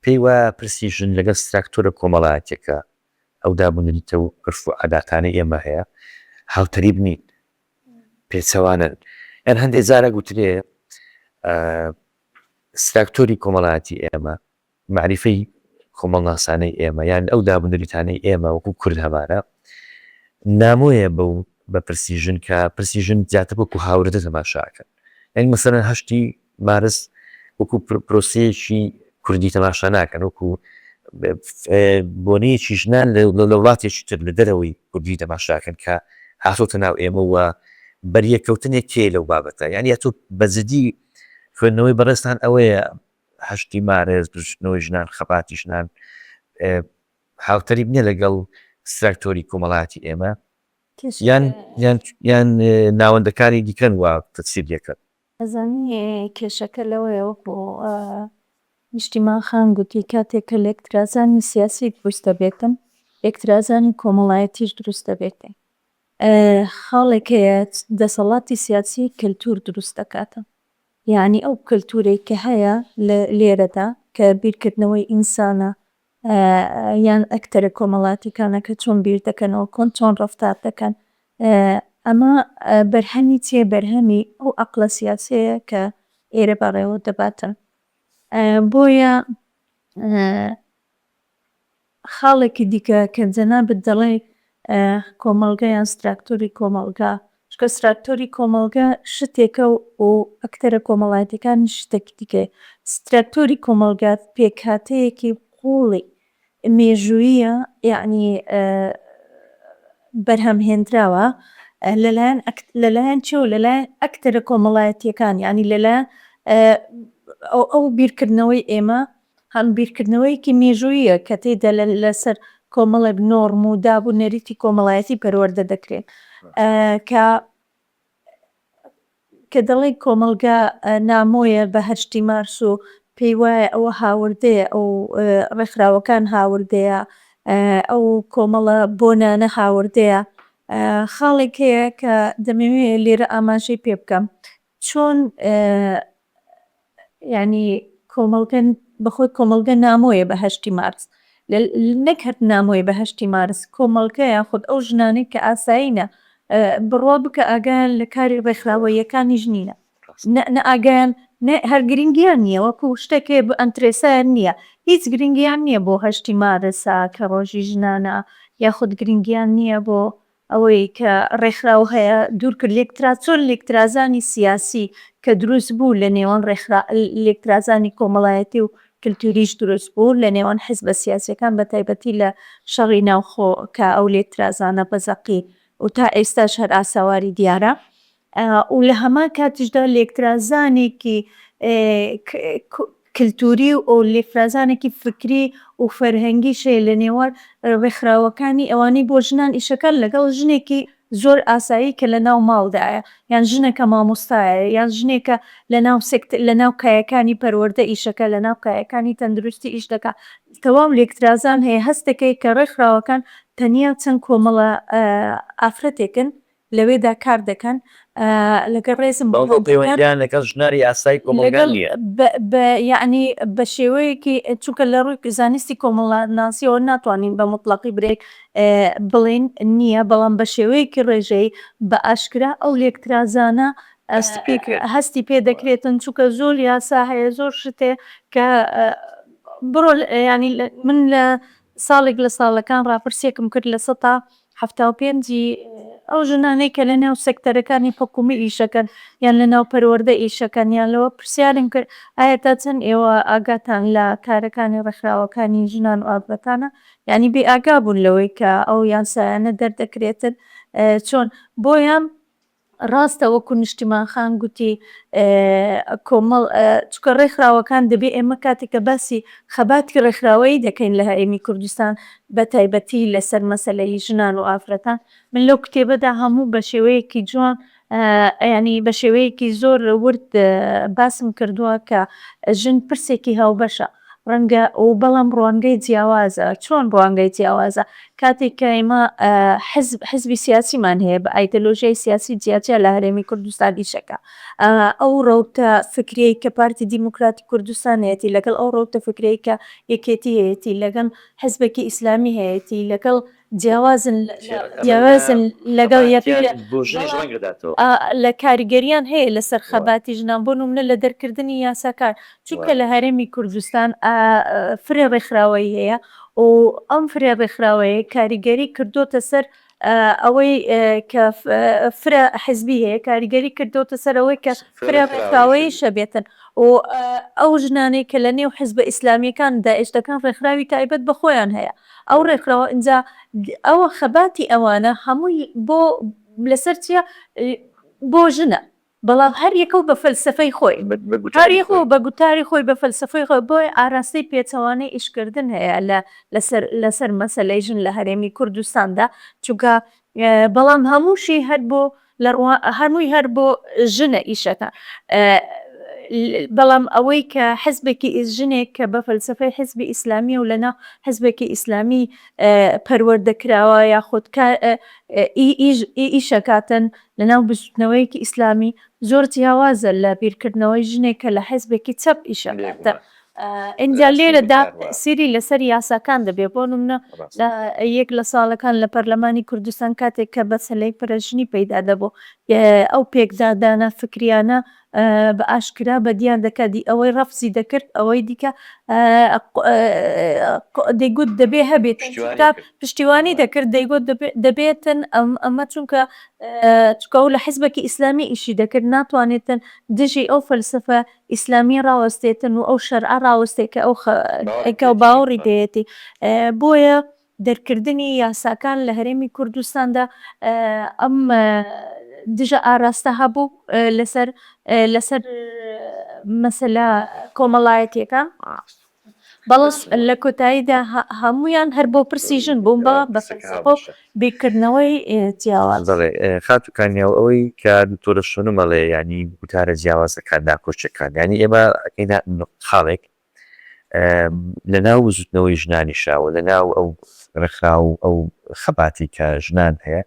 Speaker 1: پێی وایە پرسی ژن لەگەڵ ستراکتۆرە کۆمەڵایەتیەکە ئەو دابونەریتە و عورف و عاداتانەی ئێمە هەیە هاوتەریب نین پێچەوانەن یان هەندێ جار ئەگوترێ ستراکتۆری کۆمەڵایەتی ئێمە مەعریفەی کۆمەڵناسانەی ئێمە یان ئەو دابونەریتانەی ئێمە وەکو کورد هەمانە نامۆیە بەو بە پرسی ژن کە پرسی ژن زیاتر وەکو هاوردە تەماشا ئەکەن یانی مەسەلەن هەشتی مارس وەکو پرۆسەیەکی کوردی تەماشا ناکەن وەکو بۆنەیەکی ژنان لە وڵاتێکی تر لە دەرەوەی کوردی تەماشاکەن کە هاتۆتە ناو ئێمە و بەریەککەوتنێک کێ لەو بابەتە یانی ئەتۆ بە جدی خوێندنەوەی بەڕێزتان ئەوەیە هەشتی مارس بزوتنەوەی ژنان خەباتی ژنان هاوتەریب نیە لەگەڵ ستراکتۆری کۆمەڵایەتی ئێمە یان یان یان ناوەندەکانی دیکەن وا تەفسیر لێکەن؟
Speaker 3: ئەزانی کێشەکە لەوەیە وەکو نیشتیمان خان گوتی کاتێک کە لێکترازانی سیاسی دروست دەبێتن لێکترازانی کۆمەڵایەتیش دروست دەبێتن. خاڵێک هەیە دەسەڵاتی سیاسی کەلتور دروست دەکاتن. یەعنی ئەو کەلتورەی کە هەیە لێرەدا کە بیرکردنەوەی ئینسانە یان ئەکتەرە کۆمەڵاتیکانە کە چۆن بیر دەکەنەوە کۆن چۆن ڕەفتار دەکەن ئەمە بەرهەمی چیە بەرهەمی ئەو عەقڵە سیاسیەیە کە ئێرە بەڕێوە دەباتن بۆیە خاڵێکی دیکە کە جەنابت دەڵێی کۆمەڵگە یان ستراکتۆری کۆمەڵگا، چونکە ستراکتۆری کۆمەڵگە شتێکە و ئەکتەرە کۆمەڵایەتیەکانیش شتێکی دیکەیە. ستراکتۆری کۆمەڵگا پێکهاتەیەکی قووڵی مێژووییە یەعنی بەرهەمهێندراوە لەلایەن لەلایەن چیەوە لەلایەن ئەکتەرە کۆمەڵایەتیەکان یەعنی لەلایەن ئەو بیرکردنەوەی ئێمە هەم بیرکردنەوەیەکی مێژووییە کە تێیدا لەسەر کۆمەڵێک نۆڕم و داب و نەریتی کۆمەڵایەتی پەروەردە دەکرێن کە کە دەڵێی کۆمەڵگا نامۆیە بە هەشتی مارس و پێی وایە ئەوە هاوردەیە ئەو ڕێکخراوەکان هاوردەیە ئەو کۆمەڵە بۆنانە هاوردەیە خاڵێک هەیە کە دەمەوێ لێرە ئاماژەی پێ بکەم چۆن یانی کۆمەڵگە بەخۆی کۆمەڵگە نامۆیە بە هەشتی مارس نەک هەر نامۆیە بە هەشتی مارس کۆمەڵگە یاخود ئەو ژنانەی کە ئاسایینە بڕوا بکە ئاگایان لە کاری ڕێکخراوەییەکانیش نینە نە ئاگایان نە هەر گرنگیان نییە وەکو شتێک هەیە ئەنترێسایان نییە هیچ گرنگیان نییە بۆ هەشتی مارسە کە ڕۆژی ژنانە یاخود گرنگیان نییە بۆ ئەوەی کە ڕێکخراو هەیە دوور کرد لێکترا چۆن لێکترازانی سیاسی کە دروست بوو لە نێوان ڕێکخرا لێکترازانی کۆمەڵایەتی و کلتوریش دروست بوو لە نێوان حزبە سیاسیەکان بە تایبەتی لە شەڕی ناوخۆ کە ئەو لێکترازانە بە زەقی و تا ئێستاش هەر ئاسەواری دیارە و لە هەمان کاتیشدا لێکترازانێکی کلتوری و لێکترازانێکی فکری و فەرهەنگیش هەیە لە نێوان ڕێکخراوەکانی ئەوانەی بۆ ژنان ئیشەکەن لەگەڵ ژنێکی زۆر ئاسایی کە لە ناو ماڵدایە یان ژنێکە مامۆستایە یان ژنێکە لە ناو سێکت لە ناو کایەکانی پەروەردە ئیشەکە لە ناو کایەکانی تەندروستی ئیش دەکا تەواو لێکترازان هەیە هەست دەکەی کە ڕێکخراوەکان تەنیا چەند کۆمەڵە ئافرەتێکن لەوێدا کار دەکەن لەگەڵ ڕێزم بۆ
Speaker 1: بەڵام پەیوەندیان لەگەڵ ژنانی ئاسایی کۆمەڵگا نییە.
Speaker 3: بە یەعنی بە شێوەیەکی چونکە لە ڕووی زانستی کۆمەڵناسیەوە ناتوانین بە موتڵەقی برێک بڵێین نییە بەڵام بە شێوەیەکی ڕێژەیی بە ئاشکرا ئەو لێکترازانە هەستی پێ دەکرێتن چونکە زۆر یاسا هەیە زۆر شت هەیە کە بڕۆ یانی من لە ساڵێک لە ساڵەکان ڕاپرسیەکم کرد 75% ی ئەو ژنانەی کە لە ناو سێکتەرەکانی حکوومی ئیشەکەن یان لە ناو پەروەردە ئیشەکەن یان لەوە پرسیارم کرد ئایا تا چەند ئێوە ئاگاتان لە کارەکانی ڕێکخراوەکانی ژنان و ئافرەتانە یانی بێ ئاگا بوون لەوەی کە ئەو یاسایانە دەردەکرێتن چۆن بۆیە ڕاستە وەکو نیشتیمان خان گوتی کۆمەڵ چونکە ڕێکخراوەکان دەبێ ئێمە کاتێک کە باسی خەباتی ڕێکخراوەیی دەکەین لە هەرێمی کوردستان بە تایبەتی لەسەر مەسەلەی ژنان و ئافرەتان من لەو کتێبەدا هەموو بە شێوەیەکی جوان یانی بە شێوەیەکی زۆر ورد باسم کردووە کە ژن پرسێکی هاوبەشە ڕەنگە و بەڵام ڕوانگەی جیاوازە. چۆن ڕوانگەی جیاوازە؟ کاتێک کە ئێمە حزب حزبی سیاسیمان هەیە بە ئایدۆلۆژیای سیاسی جیاجیا لە هەرێمی کوردستان ئیشەکا. ئەو ڕەوتە فکریەی کە پارتی دیموکراتی کوردستان هەیەتی لەگەڵ ئەو ڕەوتە فکریەی کە یەکێتی هەیەتی لەگەڵ حزبێکی ئیسلامی هەیەتی لەگەڵ جیاوازن جیاوازن لەگەڵ یەکتر لە کاریگەریان هەیە لەسەر خەباتی ژنان بۆ نمونە لە دەرکردنی یاساکان چونکە لە هەرێمی کوردستان فرە ڕێکخراوەیی هەیە و ئەم فرە ڕێکخراوەیە کاریگەری کردۆتە سەر ئەوەی کە فرە حزبی هەیە کاریگەری کردۆتە سەر ئەوەی کە فرە ڕێکخراوەییش هەبێتن و ئەو ژنانەی کە لە نێو حزبە ئیسلامیەکان داعش دەکەن ڕێکخراوی تایبەت بە خۆیان هەیە ئەو ڕێکخراوە ئینجا ئەوە خەباتی ئەوانە هەمووی بۆ لەسەر چیە بۆ ژنە بەڵام هەر یەکەو بە فەلسەفەی خۆی هەر یەکەو بە گوتاری خۆی بە فەلسەفەی خۆی بۆیە ئاراستەی پێچەوانەی ئیشکردن هەیە لە لەسەر لەسەر مەسەلەی ژن لە هەرێمی کوردستاندا چونکە بەڵام هەمووشی هەر بۆ لە ڕوا هەمووی هەر بۆ ژنە ئیشەکە بەڵام ئەوەی کە حزبێکی ژنێک کە بە فەلسەفەی حزبی ئیسلامیە و لەناو حزبێکی ئیسلامی پەروەردە کراوە یاخود ئیشەکاتن لەناو بزوتنەوەیەکی ئیسلامی زۆر جیاوازە لە بیرکردنەوەی ژنێک کە لە حزبێکی چەپ ئیشەکاتن. ئینجا لێرەدا تەئسیری لەسەر یاساکان دەبێت بۆ نمونە لە یەک لە ساڵەکان لە پەرلەمانی کوردستان کاتێک کە مەسەلەی فرەژنی پەیدا دەبوو ئەو پێکدادانە فکریانە بە ئاشکرا بەدیار دەکات دی ئەوەی ڕەفزی دەکرد ئەوەی دیکە دەیگوت دەبێ هەبێت پشتیوانی دەکرد دەیگوت دەبێتن ئەمە چونکە چونکە ئەو لە حزبێکی ئیسلامی ئیشی دەکرد ناتوانێتن دژی ئەو فەلسەفە ئیسلامی ڕاوەستێتن و ئەو شەرعە ڕاوەستێ کە ئەو کە باوەڕی پێیەتی بۆیە دەرکردنی یاساکان لە هەرێمی کوردستاندا ئەم دژە ئاراستە هەبوو لەسەر لەسەر مەسەلە کۆمەڵایەتیەکان بەڵام لە کۆتاییدا هەموویان هەر بۆ پرسی ژن بوون بەڵام بە فەلسەفە و بیرکردنەوەی جیاواز.
Speaker 1: بەڵێ خاتوو کانیاو ئەوەی کە دکتۆرە شونم ئەڵێ یانی گوتارە جیاوازەکان ناکۆکیەکان یانی ئێمە ئەکەینە خاڵێک لە ناو بزوتنەوەی ژنانیشا و لە ناو ئەو ڕێکخراو و ئەو خەباتی کە ژنان هەیە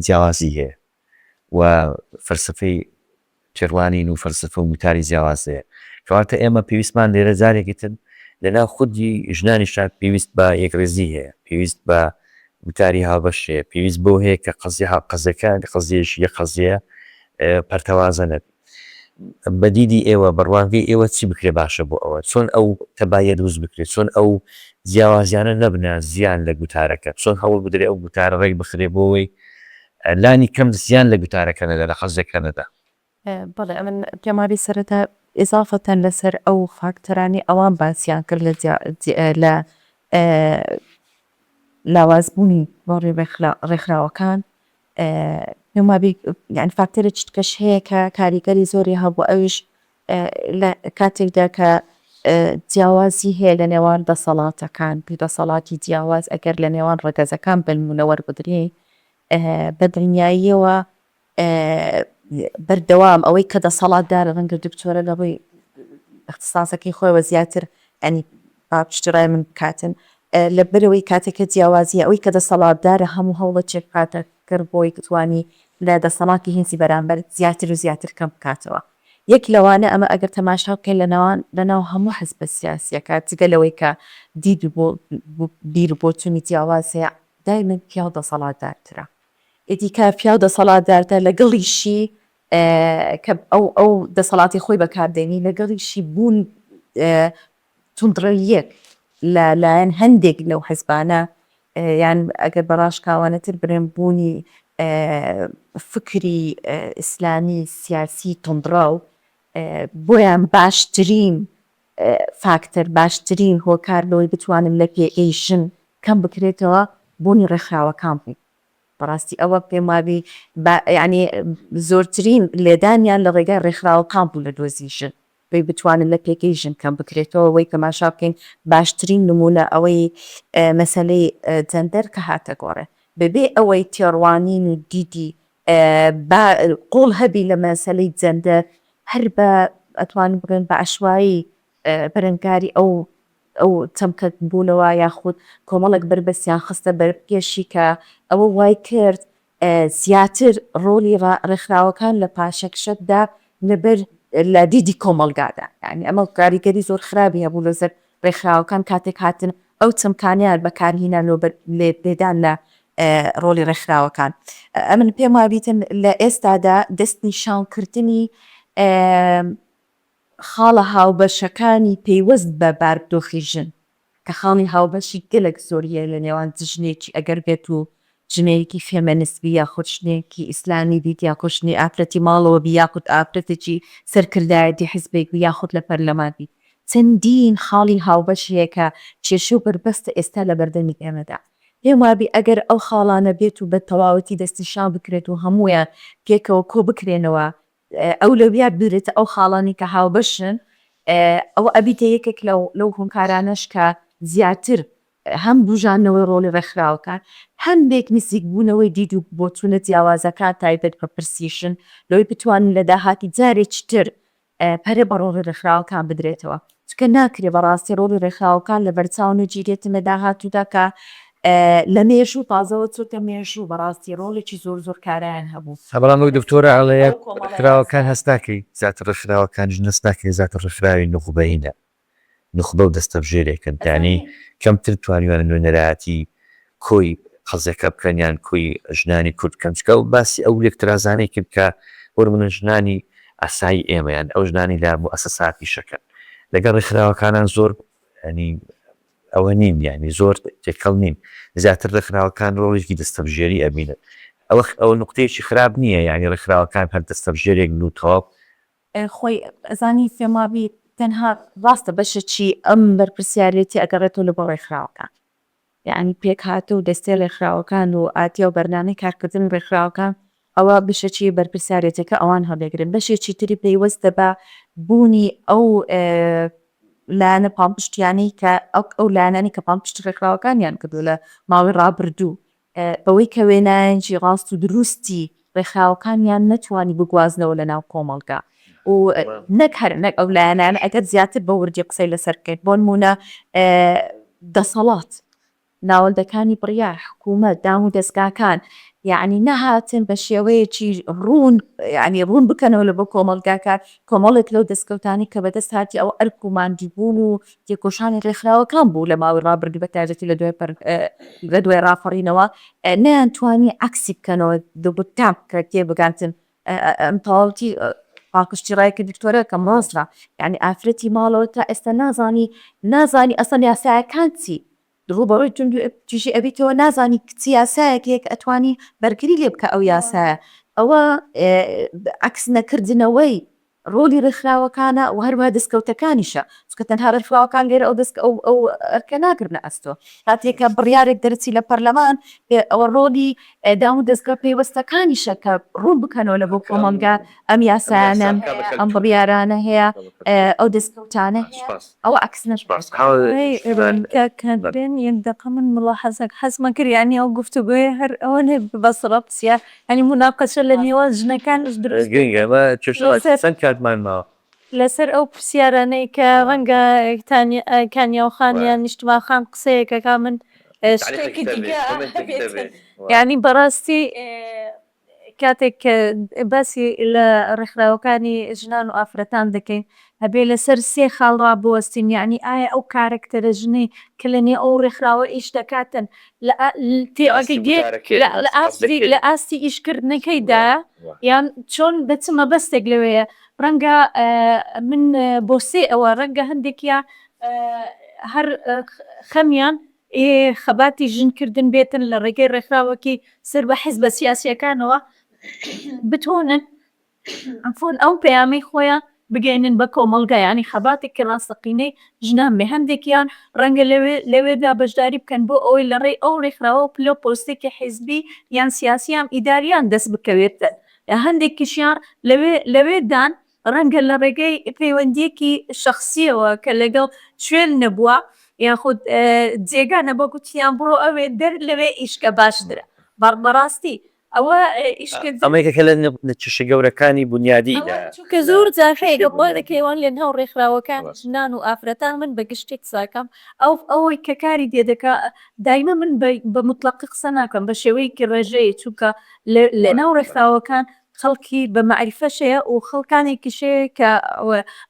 Speaker 1: جیاوازی هەیە و فەلسەفەی تێڕوانین و فەلسەفە و گوتاری جیاواز هەیە. کەواتە ئێمە پێویستمان لێرە جارێکی تر لە ناو خودی ژنانیشا پێویست بە یەکڕیزی هەیە، پێویست بە گوتاری هاوبەش هەیە، پێویست بەوە هەیە کە قەزیە قەزیەکە قەزیەیەکی یەک قەزیەیە پەرتەوازە نەبێت. بە دیدی ئێوە، بە ڕوانگەی ئێوە چی بکرێ باشە بۆ ئەوە؟ چۆن ئەو تەباییە دروست بکرێ؟ چۆن ئەو جیاوازیانە نەبنە زیان لە گوتارەکە؟ چۆن هەوڵ بدرێ ئەو گوتارە ڕێک بخرێ بۆ ئەوەی لانی کەم زیان لە گوتارەکە نەدا، لە قەزیەکە نەدا؟
Speaker 4: بەڵێ ئەمن پێم وابێ سەرەتا ئیزافەتەن لەسەر ئەو فاکتەرانەی ئەوان باسیان کرد لە لە لاوازبوونی ڕۆڵی ڕێکخراوەکان پێم وابێ یانی فاکتەرێکی دیکەش هەیە کە کاریگەری زۆری هەبوو ئەویش لە کاتێکدا کە جیاوازی هەیە لە نێوان دەسەڵاتەکان دوو دەسەڵاتی جیاواز ئەگەر لە نێوان ڕەگەزەکان بنمونە وەربگرین بە دڵنیاییەوە بەردەوام ئەوەی کە دەسەڵاتدارە ڕەنگە دکتۆرە لە ڕووی ئیختساسەکەی خۆیەوە زیاتر یانی پاڵپشتی ڕای من بکاتن لەبەرئەوەی کاتێک کە جیاوازییە ئەوەی کە دەسەڵاتدارە هەموو هەوڵێک بخاتە گەڕ بۆی بتوانی لە دەسەڵاتی هێزی بەرامبەر زیاتر و زیاتر کەم بکاتەوە یەک لەوانە ئەمە ئەگەر تەماشا بکەین لە ناوان لە ناو هەموو حزبە سیاسیەکە جگە لەوەی کە دید و بیر و بۆچوونی جیاواز هەیە دایمەن پیاو دەسەڵاتدارترە ئیدی کە پیاو دەسەڵاتدارتە لەگەڵیشی کە ئەو ئەو دەسەڵاتی خۆی بەکاردێنی لەگەڵیشی بوون توندڕەوییەک لە لایەن هەندێک لەو حزبانە یان ئەگەر بە ڕاشکاوانەتر برێم بوونی فکری ئیسلامی سیاسی توندڕەو بۆیان باشترین فاکتەر باشترین هۆکار لەوەی بتوانن لە پێگەی ژن کەم بکرێتەوە بوونی ڕێکخراوەکان بوو. بەڕاستی ئەوە پێم وابی با یانی زۆرترین لێدانیان لە ڕێگای ڕێکخراوەکان بوو لە دۆزی ژن بۆی بتوانن لە پێگەی ژن کەم بکرێتەوە وەی تەماشا بکەین باشترین نموونە ئەوەی مەسەلەی جەندەر کە هاتە گۆڕێ بەبێ ئەوەی تێڕوانین و دیدی با قوڵ هەبی لە مەسەلەی جەندەر هەر بە ئەتوانم بڵێم بە عەشوایی بەرەنگاری ئەو ئەو چەمکە بوونەوە یاخود کۆمەڵێک بەربەستیان خستە بەر پێشی کە ئەوە وای کرد زیاتر ڕۆڵی ڕێکخراوەکان لە پاشەکشەدا لەبەر لە دیدی کۆمەڵگادا یانی ئەمە کاریگەری زۆر خراپی هەبوو لەسەر ڕێکخراوەکان کاتێک هاتن ئەو چەمکانەیان بەکارهینا لۆ لێدان لە ڕۆڵی ڕێکخراوەکان. ئەمن پێم وابیتن لە ئێستادا دەستنیشانکردنی خاڵە هاوبەشەکانی پەیوەست بە بارودۆخی ژن کە خاڵی هاوبەشی گەلەک زۆری هەیە لە نێوان ژنێکی ئەگەر بێت و ژنێکی فێمێنست بی یاخود ژنێکی ئیسلامی بیت یاخود ژنی ئافرەتی ماڵەوە بی یاخود ئافرەتێکی سەرکردایەتی حزبێک بی یاخود لە پەرلەمان بی چەندین خاڵی هاوبەش هەیە کە کێشە و بەربەستە ئێستا لە بەردەمی ئێمەدا. پێم وابی ئەگەر ئەو خاڵانە بێت و بە تەواوەتی دەستنیشان بکرێت و هەموویان پێکەوە کۆ بکرێنەوە ئەولەویات بدرێتە ئەو خاڵانەی کە هاوبەشن ئەوە ئەبیتە یەکێک لەو هۆکارانەش کە زیاتر هەم بوژاندنەوەی ڕۆڵی ڕێکخراوەکان هەندێک نزیکبوونەوەی دید و بۆچوونە جیاوازەکان تایبەت بە پرسی ژن لەوەی بتوانن لە داهاتی جارێکی تر پەرە بە ڕۆڵی ڕێکخراوەکان بدرێتەوە چونکە ناکرێ بەڕاستی ڕۆڵی ڕێکخراوەکان لەبەرچاو نەگیرێتن لە داهاتوودا کە لە مێژوو تازەوە چۆتە مێژوو بەڕاستی ڕۆڵێکی زۆر زۆر کارایان هەبوو.
Speaker 1: بەڵام وەک دکتۆرە ئەڵێ ڕێکخراوەکان هەست ناکەی زیاتر ڕێکخراوەکانیش هەست ناکەی زیاتر ڕێکخراوی نوخبەیینە نوخبە و دەستەبژێرێکن یانی کەمتر توانیویانە نوێنەرایەتی کۆی قەزیەکە بکەن یان کۆی ژنانی کورد بکەن چونکە ئەو باسی ئەو لێکترازانەی کرد کە بۆ نمونە ژنانی ئاسایی ئێمە یان ئەو ژنانی لە موئەسەسات ئیشەکەن لەگەڵ ڕێکخراوەکانان زۆر یانی ئەوە نین یانی زۆر تێکەڵ نین زیاتر ڕێکخراوەکان ڕۆڵێکی دەستەبژێری ئەبینن ئەوە ئەوە نوقتەیەکی خراپ نییە یانی ڕێکخراوەکان هەر دەستەبژێرێک بن و تەواو.
Speaker 4: خۆی ئەزانی پێم وابی تەنها ڕاستە بەشێکی ئەم بەرپرسیارێتی ئەگەڕێتەوە لە بۆ ڕێکخراوەکان یەعنی پێکهاتە و دەستەی ڕێکخراوەکان و ئاتیا و بەرنامەی کارکردنی ڕێکخراوەکان ئەوە بەشێکی بەرپرسیارێتیەکە ئەوان هەڵیەگرن بەشێکی تری پەیوەستە بە بوونی ئەو لایەنە پاڵپشتیانەی کە ئەو لایەنانەی کە پاڵپشتی ڕێکخراوەکانیان کردووە لە ماوەی ڕابردوو بەوەی کە وێنایەکی ڕاست و دروستی ڕێکخراوەکانیان نەتوانی بگوازنەوە لە ناو کۆمەڵگا و نەک هەر نەک ئەو لایەنانە ئەگەر زیاتر بە وردی قسەی لەسەر بکەین بۆ نموونە دەسەڵات ناوەندەکانی بڕیار، حکوومەت، دام و دەزگاکان یەعنی نەهاتن بە شێوەیەکی ڕوون یەعنی ڕوون بکەنەوە لە بۆ کۆمەڵگاکە کۆمەڵێک لەو دەستکەوتانەی کە بەدەست هاتی ئەوە ئەرک و ماندووبوون و تێکۆشانی ڕێکخراوەکان بوو لە ماوەی ڕابردوو بە تایبەتی لە دوای لە دوای ڕاپەڕینەوە نەیانتوانی عەکسی بکەنەوە دڵبکان کە تێبگاتن ئەم تەواوەتی پاڵپشتی ڕای کە دکتۆرە کەم ڕاستە یعنی ئافرەتی ماڵەوە تا ئێستا نازانی نازانی ئەسڵەن یاسایەکان چی ڕووبەڕووی توند و تیژی ئەبیتەوە نازانی چ یاسایەک هەیە کە ئەتوانی بەرگری لێ بکە ئەو یاسایە ئەوە عەکس نەکردنەوەی ڕۆلی ڕێکخراوەکانە و هەروەها دەستکەوتەکانیشە چونکە تەنها ڕێکخراوەکان لێرە ئەو دەست ئەو ئەو ئەرکە ناگرنە ئەستۆ کاتێک کە بڕیارێک دەرچی لە پەرلەمان ئەوە ڕۆلی دام و دەزگا پەیوەستەکانیشە کە ڕوون بکەنەوە لە بۆ کۆمەڵگا ئەم یاسایانە ئەم بڕیارانە هەیە ئەو دەستکەوتانە هەیە ئەوە عەکس نەکرێت.
Speaker 3: کاک هەندرێن یەک دەقە من ملاحەزەک حەزمە کرد یانی ئەو گفتوگۆیە هەر ئەوە نەبێ بەس ڕەقس یا یانی موناقەشە لە نێوان ژنەکانیش دروست بێت.
Speaker 1: گرنگە ئەمە کێشە چەند کاتمان ماوە؟
Speaker 3: لەسەر ئەو پرسیارانەی کە ڕەنگە کانیاو خان یان نیشتمان خان قسەیەک ئەکا من شتێکی دیکە هەبێت یانی بەڕاستی کاتێک کە باسی لە ڕێکخراوەکانی ژنان و ئافرەتان دەکەین ئەبێ لەسەر سێ خاڵ ڕابوەستین یانی ئایا ئەو کارەکتەرە ژنەی کە لە نێو ئەو ڕێکخراوە ئیش دەکاتن لە لە ئاستی ئیشکردنەکەیدایە یان چۆن بە چ مەبەستێک لەوێیە ڕەنگە من بۆ سێ ئەوە ڕەنگە هەندێکیان هەر خەمیان خەباتی ژن کردن بێتن لە ڕێگەی ڕێکخراوەکی سەر بە حیزبە سیاسیەکانەوە بتوانن عەفوەن ئەو پەیامەی خۆیان بگەینن بە کۆمەڵگا یانی خەباتێکی ڕاستەقینەی ژنان بێ هەندێکیان ڕەنگە لەوێ لەوێدا بەشداری بکەن بۆ ئەوەی لە ڕێی ئەو ڕێکخراوە پلە و پۆستێکی حیزبی یان سیاسی یان ئیداریان دەست بکەوێت هەندێکیشیان لەوێ لەوێدان ڕەنگە لە ڕێگەی پەیوەندییەکی شەخسییەوە کە لەگەڵ شوێن نەبووە یاخود جێگا نەبووە گوتیان بڕۆ ئەوێ دەر لەوێ ئیشکە باشترە بەڕاستی. ئەوە ئیشکردن
Speaker 1: ئەمە یەکێکە لە کێشە گەورەکانی بونیادی
Speaker 3: ئەوە
Speaker 1: لە
Speaker 3: چونکە زۆر جار هەیە
Speaker 1: کێشەی
Speaker 3: گەپڵە
Speaker 1: بونیادی.
Speaker 3: دەکەی لە ناو ڕێکخراوەکان ژنان و ئافرەتان من بە گشتی قسەکەم ئەو ئەوەی کە کاری تێ دەکا دایمە من بە موتڵەقی قسە ناکەم بە شێوەیەکی ڕێژەیی چونکە لە ناو ڕێکخراوەکان خەڵکی بە مەعریفەش هەیە و خەڵکانێکیش هەیە کە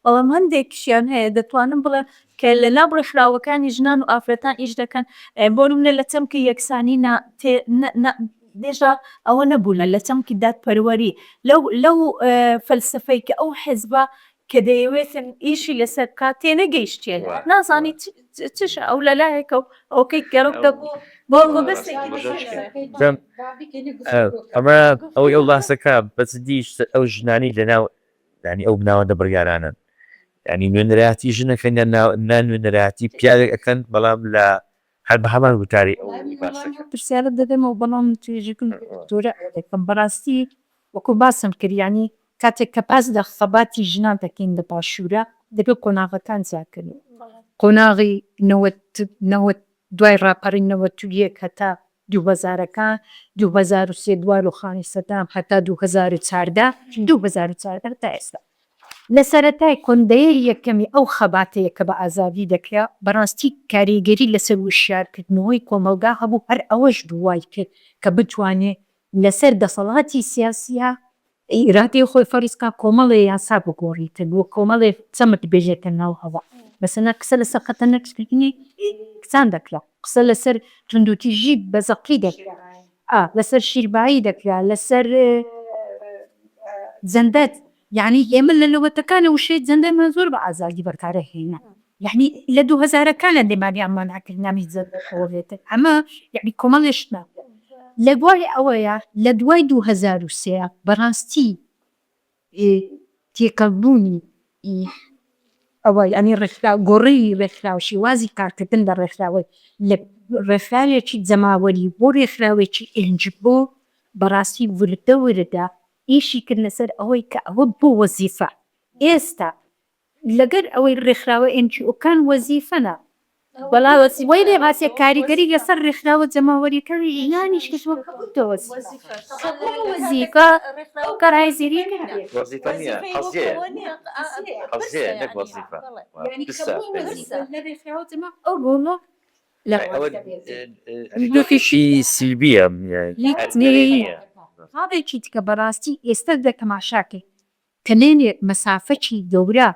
Speaker 3: بەڵام هەندێکیشیان هەیە دەتوانم بڵێم کە لە ناو ڕێکخراوەکانی ژنان و ئافرەتان ئیش دەکەن بۆ نمونە لە چەمکی یەکسانی نا تێ نە دێژە ئەوە نەبوونە لە چەمکی دادپەروەری لەو لەو فەلسەفەی کە ئەو حزبە کە دەیەوێتن ئیشی لەسەر بکات تێنەگەیشتیە نازانی چش ئەو لەلایەکە و ئەوکەی گەڕک دەبوو بۆ مەبەستێکی
Speaker 1: ئەمە ئەوەی ئەو باسەکە بە جدیش ئەو ژنانی لەناو یانی ئەو ناوەندە بڕیارانەن یانی نوێنەرایەتی ژن ئەکەن یان نا نوێنەرایەتی پیاوێک ئەکەن بەڵام لە هەر بە هەمان گوتاری ئەو باسەکە.
Speaker 2: پرسیارت دەدەمەوە بەڵام توێژەکەم دکتۆرە دەکەم بەڕاستی وەکو باسم کرد یانی کاتێک کە باس لە خەباتی ژنان دەکەین لە باشوورە دەبێت قۆناغەکان زیاد کەین قۆناغی نەوەت نەوەت دوای ڕاپەڕین 91 هەتا دوو هەزارەکان، 2003 دوای ڕوخانی سەدام هەتا 2014، 2014 هەتا ئێستا. لە سەرەتای کۆن دەیەی یەکەمی ئەو خەباتەیە کە بە ئازادی دەکرا، بەڕاستی کاریگەری لەسەر وشیارکردنەوەی کۆمەڵگا هەبوو، هەر ئەوەش بوو وای کرد کە بتوانێ لەسەر دەسەڵاتی سیاسییا ئیرادەی خۆی فەرز کا، کۆمەڵێ یاسا بگۆڕیتن و کۆمەڵێ چەمک بێنێتە ناو هەوا. مەسەلەن قسە لەسەر خەتەنەکردنی کچان دەکرا، قسە لەسەر توندوتیژی بە زەقی دەکرا، ئا لەسەر شیربایی دەکرا، لەسەر جەندەر، یانی ئێمە لە نەوەتەکانە وشەی جەندەرمان زۆر بە ئازادی بەکارئەهێنا. یەعنی لە دوو هەزارەکانە لێمانیان مەنع کرد نامی جەندەر ئەوە بێتن ئەمە یەعنی کۆمەڵێ شتمان کرد لە دوای ئەوەیە لە دوای 2003 بەڕاستی تێکەڵ بوونی ئەوە یەعنی ڕێکخراو گۆڕینی ڕێکخراو شێوازی کارکردن لە ڕێکخراوەی لە ڕێکخراوێکی جەماوەری بۆ ڕێکخراوێکی ئێنجبۆ بەڕاستی وردە وردە ئیشی کرد لەسەر ئەوەی کە ئەوە بۆ وەزیفە ئێستا لەگەر ئەوەی ڕێکخراوە NGO کان وەزیفەنە بەڵام وەی لێ باسێ کاریگەری لەسەر ڕێکخراوە جەماوەریەکانی ژنانیش کردووە کە بووتە وەزیفە کە بووە وەزیفە ئەو کارایزێریە نابێت.
Speaker 1: وەزیفە نییە قەزیەیە قەزیەیە نەک وەزیفە
Speaker 2: یانی کە بووە وەزیفە لە ڕێکخراوە جەما ئەو ڕۆڵە لە
Speaker 1: ئەوە دۆخێکی سلبیە
Speaker 2: یەک خاڵێکی دیکە بەڕاستی ئێستا دە تەماشاکەی کەلێنێک مەسافەکی گەورە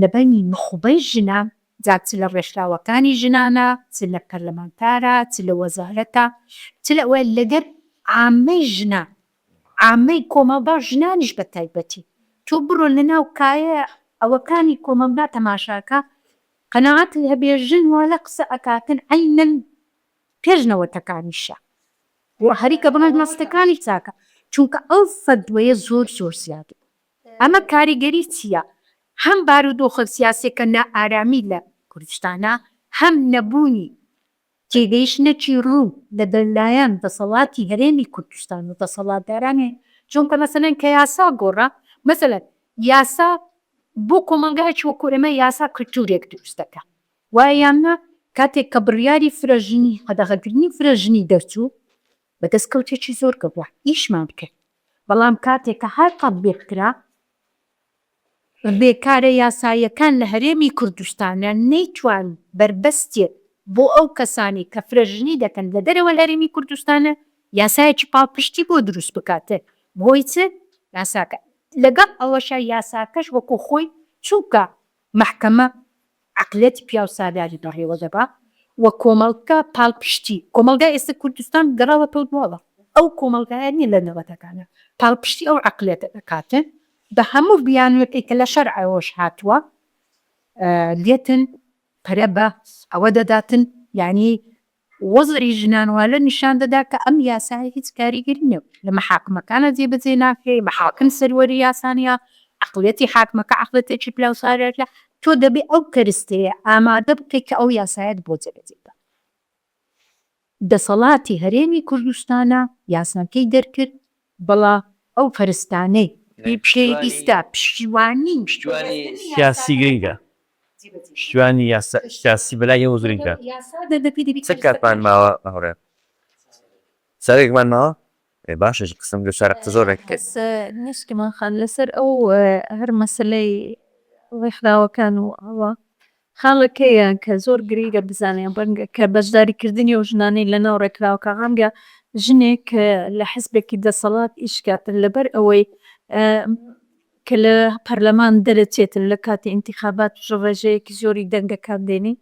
Speaker 2: لە بەینی نوخبەی ژنان، جا چ لە ڕێکخراوەکانی ژنانە، چ لە پەرلەمانتارە، چ لە وەزارەتە، چ لە ئەوە لەگەر عامەی ژنان، عامەی کۆمەڵگا و ژنانیش بە تایبەتی. تۆ بڕۆ لە ناو کایە ئەوەکانی کۆمەڵگا تەماشاکە، قەناعەتت هەبێ ژن وا لە قسە ئەکاتن عەینەن پێش نەوەتەکانیشە و هەریکە بڵێن مەستەکانی چاکە چونکە ئەو فەدوەیە زۆر زۆر زیاد بوو ئەمە کاریگەری چیە هەم بارودۆخە سیاسیەکە نائارامی لە کوردستانا هەم نەبوونی تێگەیشتنێکی ڕوون لە لایەن دەسەڵاتی هەرێمی کوردستان و دەسەڵاتدارانی چونکە مەسەلەن کە یاسا گۆڕا مەسەلەن یاسا بۆ کۆمەڵگایەکی وەکو ئێمە یاسا کلتورێک دروست دەکا وایە یان نا؟ کاتێک کە بڕیاری فرەژنی، قەدەغەکردنی فرەژنی دەرچوو، بە دەستکەوتێکی زۆر گەورە ئیشمان کرد، بەڵام کاتێک کە هات تەتبیق کرا، رێکارە یاساییەکان لە هەرێمی کوردستانە نەیتوانی بەربەستێک بۆ ئەو کەسانەی کە فرەژنی دەکەن لە دەرەوە لە هەرێمی کوردستانە یاسایەکی پاڵپشتی بۆ دروست بکات، بەهۆی چ؟ یاساکە لەگەڵ ئەوەشا یاساکەش وەکو خۆی چونکە مەحکەمە عەقلیەتی پیاوسالاری بەڕێوە دەبا و کۆمەڵگا پاڵپشتی کۆمەڵگای ئێستا کوردستان گەڕاوەتەوە دواوە ئەو کۆمەڵگایە نیە لە نەوەتەکانە پاڵپشتی ئەو عەقلیەتە دەکاتن بە هەموو بیانوێکەی کە لە شەرعەوەش هاتووە دێتن پەرە بە ئەوە دەداتن یانی وەزعی ژنان وا لە نیشان دەدا کە ئەم یاسایە هیچ کاریگەری نیە لە مەحاکمەکانا جێبەجێ ناکرێ، مەحاکم سەروەری یاسا نیە، عەقڵیەتی حاکمەکە عەقڵیەتێکی پیاوسالارە، تۆ دەبێ ئەو کەرستەیە ئامادە بکەی کە ئەو یاسایەت بۆ جێبەجێ بکا. دەسەڵاتی هەرێمی کوردستانە یاساکەی دەرکرد، بەڵا ئەو کەرستانەی پێویستە پشتیوانی
Speaker 1: پشتیوانی سیاسی گرنگە. پشتیوانی یاسا سیاسی بەلای ئێوە گرنگە. چەند کاتمان ماوە هاوڕێ؟ سارێکمان ماوە؟ باشە قسەم لە سەر قسە زۆر
Speaker 3: کرد. نیشتیمان خان لەسەر ئەو هەر مەسەلەی ڕێکخراوەکان و ئەوە خاڵێک هەیە کە زۆر گرینگە بزانین ڕەنگە کە بەشداریکردنی ئەو ژنانەی لەناو ڕێکخراوەکان ڕەنگە ژنێک لە حزبێکی دەسەڵات ئیش کاتن لەبەر ئەوەی کە لە پەرلەمان دەرەچێتن لە کاتی ئینتیخابات ڕێژەیەکی زۆری دەنگەکان دێنی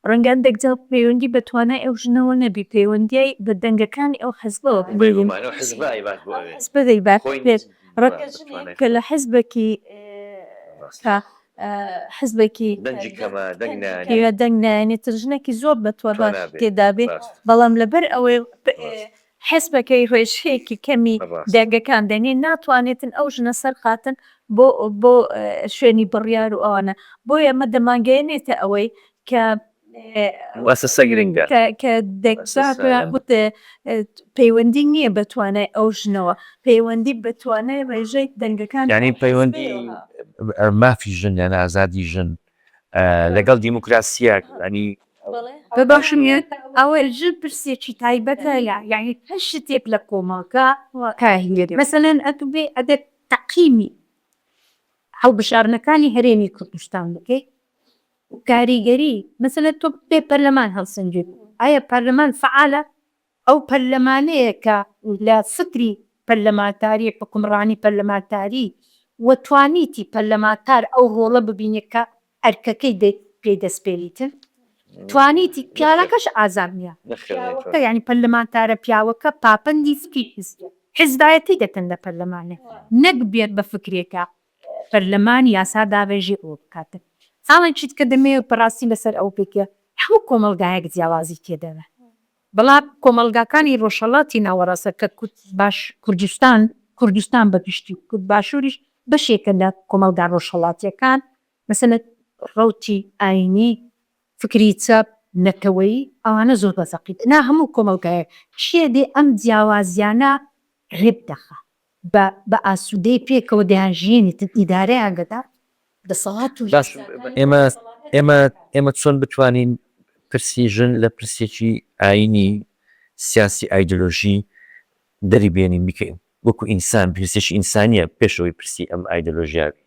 Speaker 3: ڕەنگە هەندێک جار پەیوەندی بە توانای ئەو ژنەوە نەبی پەیوەندیی بە دەنگەکانی ئەو حزبەوە بێت.
Speaker 1: بێگومان ئەو حزبە ئەیبات بۆ ئەوێ.
Speaker 3: حزبە دەیبات
Speaker 1: خۆی
Speaker 3: بێت.
Speaker 1: ڕەنگە
Speaker 3: ڕەنگە ژنێک کە لە حزبێکی کە حزبێکی
Speaker 1: دەنگی کەمە، دەنگ نایەنێ.
Speaker 3: کە دەنگ نایەنێ تر ژنێکی زۆر بە توانا
Speaker 1: توانا بێ.
Speaker 3: تێدا بێ
Speaker 1: ڕاست.
Speaker 3: بەڵام لەبەر ئەوەی
Speaker 1: ڕاست.
Speaker 3: حزبەکەی ڕێژەیەکی کەمی
Speaker 1: ڕاست.
Speaker 3: دەنگەکان دێنێ ناتوانێتن ئەو ژنە سەرخاتن بۆ بۆ شوێنی بڕیار و ئەوانە بۆیە ئەمە دەمانگەیەنێتە ئەوەی کە
Speaker 1: موئەسەسە گرنگە.
Speaker 3: کە کە دەگوت پەیوەندی نییە بە توانای ئەو ژنەوە پەیوەندی بە توانای ڕێژەی دەنگەکان
Speaker 1: یانی پەیوەندی مافی ژن یان ئازادی ژن لەگەڵ دیموکراسیە ینی
Speaker 5: بە باشم ئەوە ژن پرسێکی تایبەتە یعنی هەر شتێک لە کۆمەڵگا
Speaker 3: کاریگەری
Speaker 5: مەسەلەن ئەتوو بێ ئەگەر تەقیمی هەڵبژاردنەکانی هەرێمی کوردستان بکەی کاریگەری مەسەلەن تۆ بێ پەرلەمان هەڵسەنگێ ئایا پەرلەمان فەعالە؟ ئەو پەرلەمانەیە کە لە فکری پەرلەمانتاری حوکمڕانی پەرلەمانتاری و توانیتی پەرلەمانتار ئەو ڕۆڵە ببینێ کە ئەرکەکەی پێی دەسپێریتن توانیتی پیاوەکەش ئازاد نیە پیاوەکە یانی پەرلەمانتارە پیاوەکە پاپەندی فکری حزبە حزبایەتی دەکەن لە پەرلەمانێ نەک بێت بە فکرێکە پەرلەمان یاسا داڕێژێ ئەوە بکاتن خاڵێکی تکە دەمەوێت بەڕاستی لەسەر ئەوە پێکە هەموو کۆمەڵگایەک جیاوازی تێدایە بەڵام کۆمەڵگاکانی ڕۆژهەڵاتی ناوەڕاستە کە باش کوردستان کوردستان بە گشتی و کورد باشووریش بەشێکە لە کۆمەڵگا ڕۆژهەڵاتیەکان مەسەلەن ڕەوتی ئاینی فکری چەپ نەتەوەیی ئەوانە زۆر بە زەقی نا هەموو کۆمەڵگایەک کێ دێ ئەم جیاوازیانە ڕێک دەخا بە بە ئاسوودەی پێکەوە دەیانژیێنێتن ئیدارەیان دەدا دەسەڵات و
Speaker 1: باش ئێمە ئێمە ئێمە چۆن بتوانین پرسی ژن لە پرسێکی ئاینی سیاسی ئایدۆلۆژی دەری بێنین بیکەین وەکو ئینسان پرسێکی ئینسانیە پێش ئەوەی پرسی ئەم ئایدۆلۆژیا بی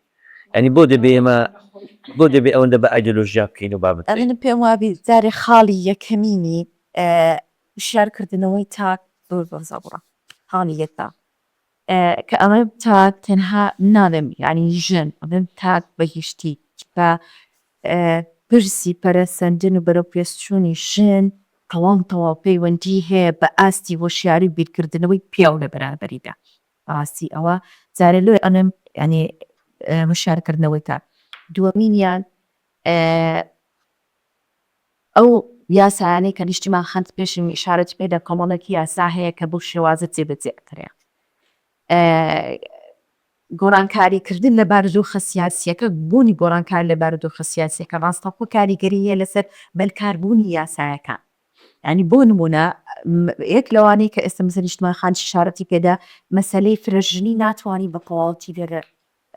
Speaker 1: یانی بۆ دەبێ ئێمە بۆ دەبێ ئەوەندە بە ئایدۆلۆژیا بکەین و بابەت
Speaker 4: ئەمن پێم وابی جارێ خاڵی یەکەمینی هوشیار کردنەوەی تاک زۆر زۆر زەبڕە خاڵی یەکە کە ئەڵێم تاک تەنها ناڵێم یانی ژن ئەڵێم تاک بە گشتی چونکە پرسی پەرەسەندن و بەرەوپێشچوونی ژن تەواو تەواو پەیوەندی هەیە بە ئاستی هۆشیاری و بیرکردنەوەی پیاو لە بەرامبەریدا بەڕاستی ئەوە جارێ لۆیە ئەڵێم یانی هۆشیارکردنەوەی تاک دووەمینیان ئەو یاسایانەی کە نیشتیمان خەند پێشم ئیشارەتی پێدا کۆمەڵێک یاسا هەیە کە بەو شێوازە جێبەجێ ئەکرێ. گۆڕانکاری کردن لە بارودۆخە سیاسیەکە، بوونی گۆڕانکاری لە بارودۆخە سیاسیەکە ڕاستەوخۆ کاریگەری هەیە لەسەر بەرکاربوونی یاسایەکان. یانی بۆ نموونە یەک لەوانەی کە ئێستا مەسەلەن نیشتمان خان ئیشارەتی پێدا مەسەلەی فرەژنی ناتوانی بە تەواوەتی لێرە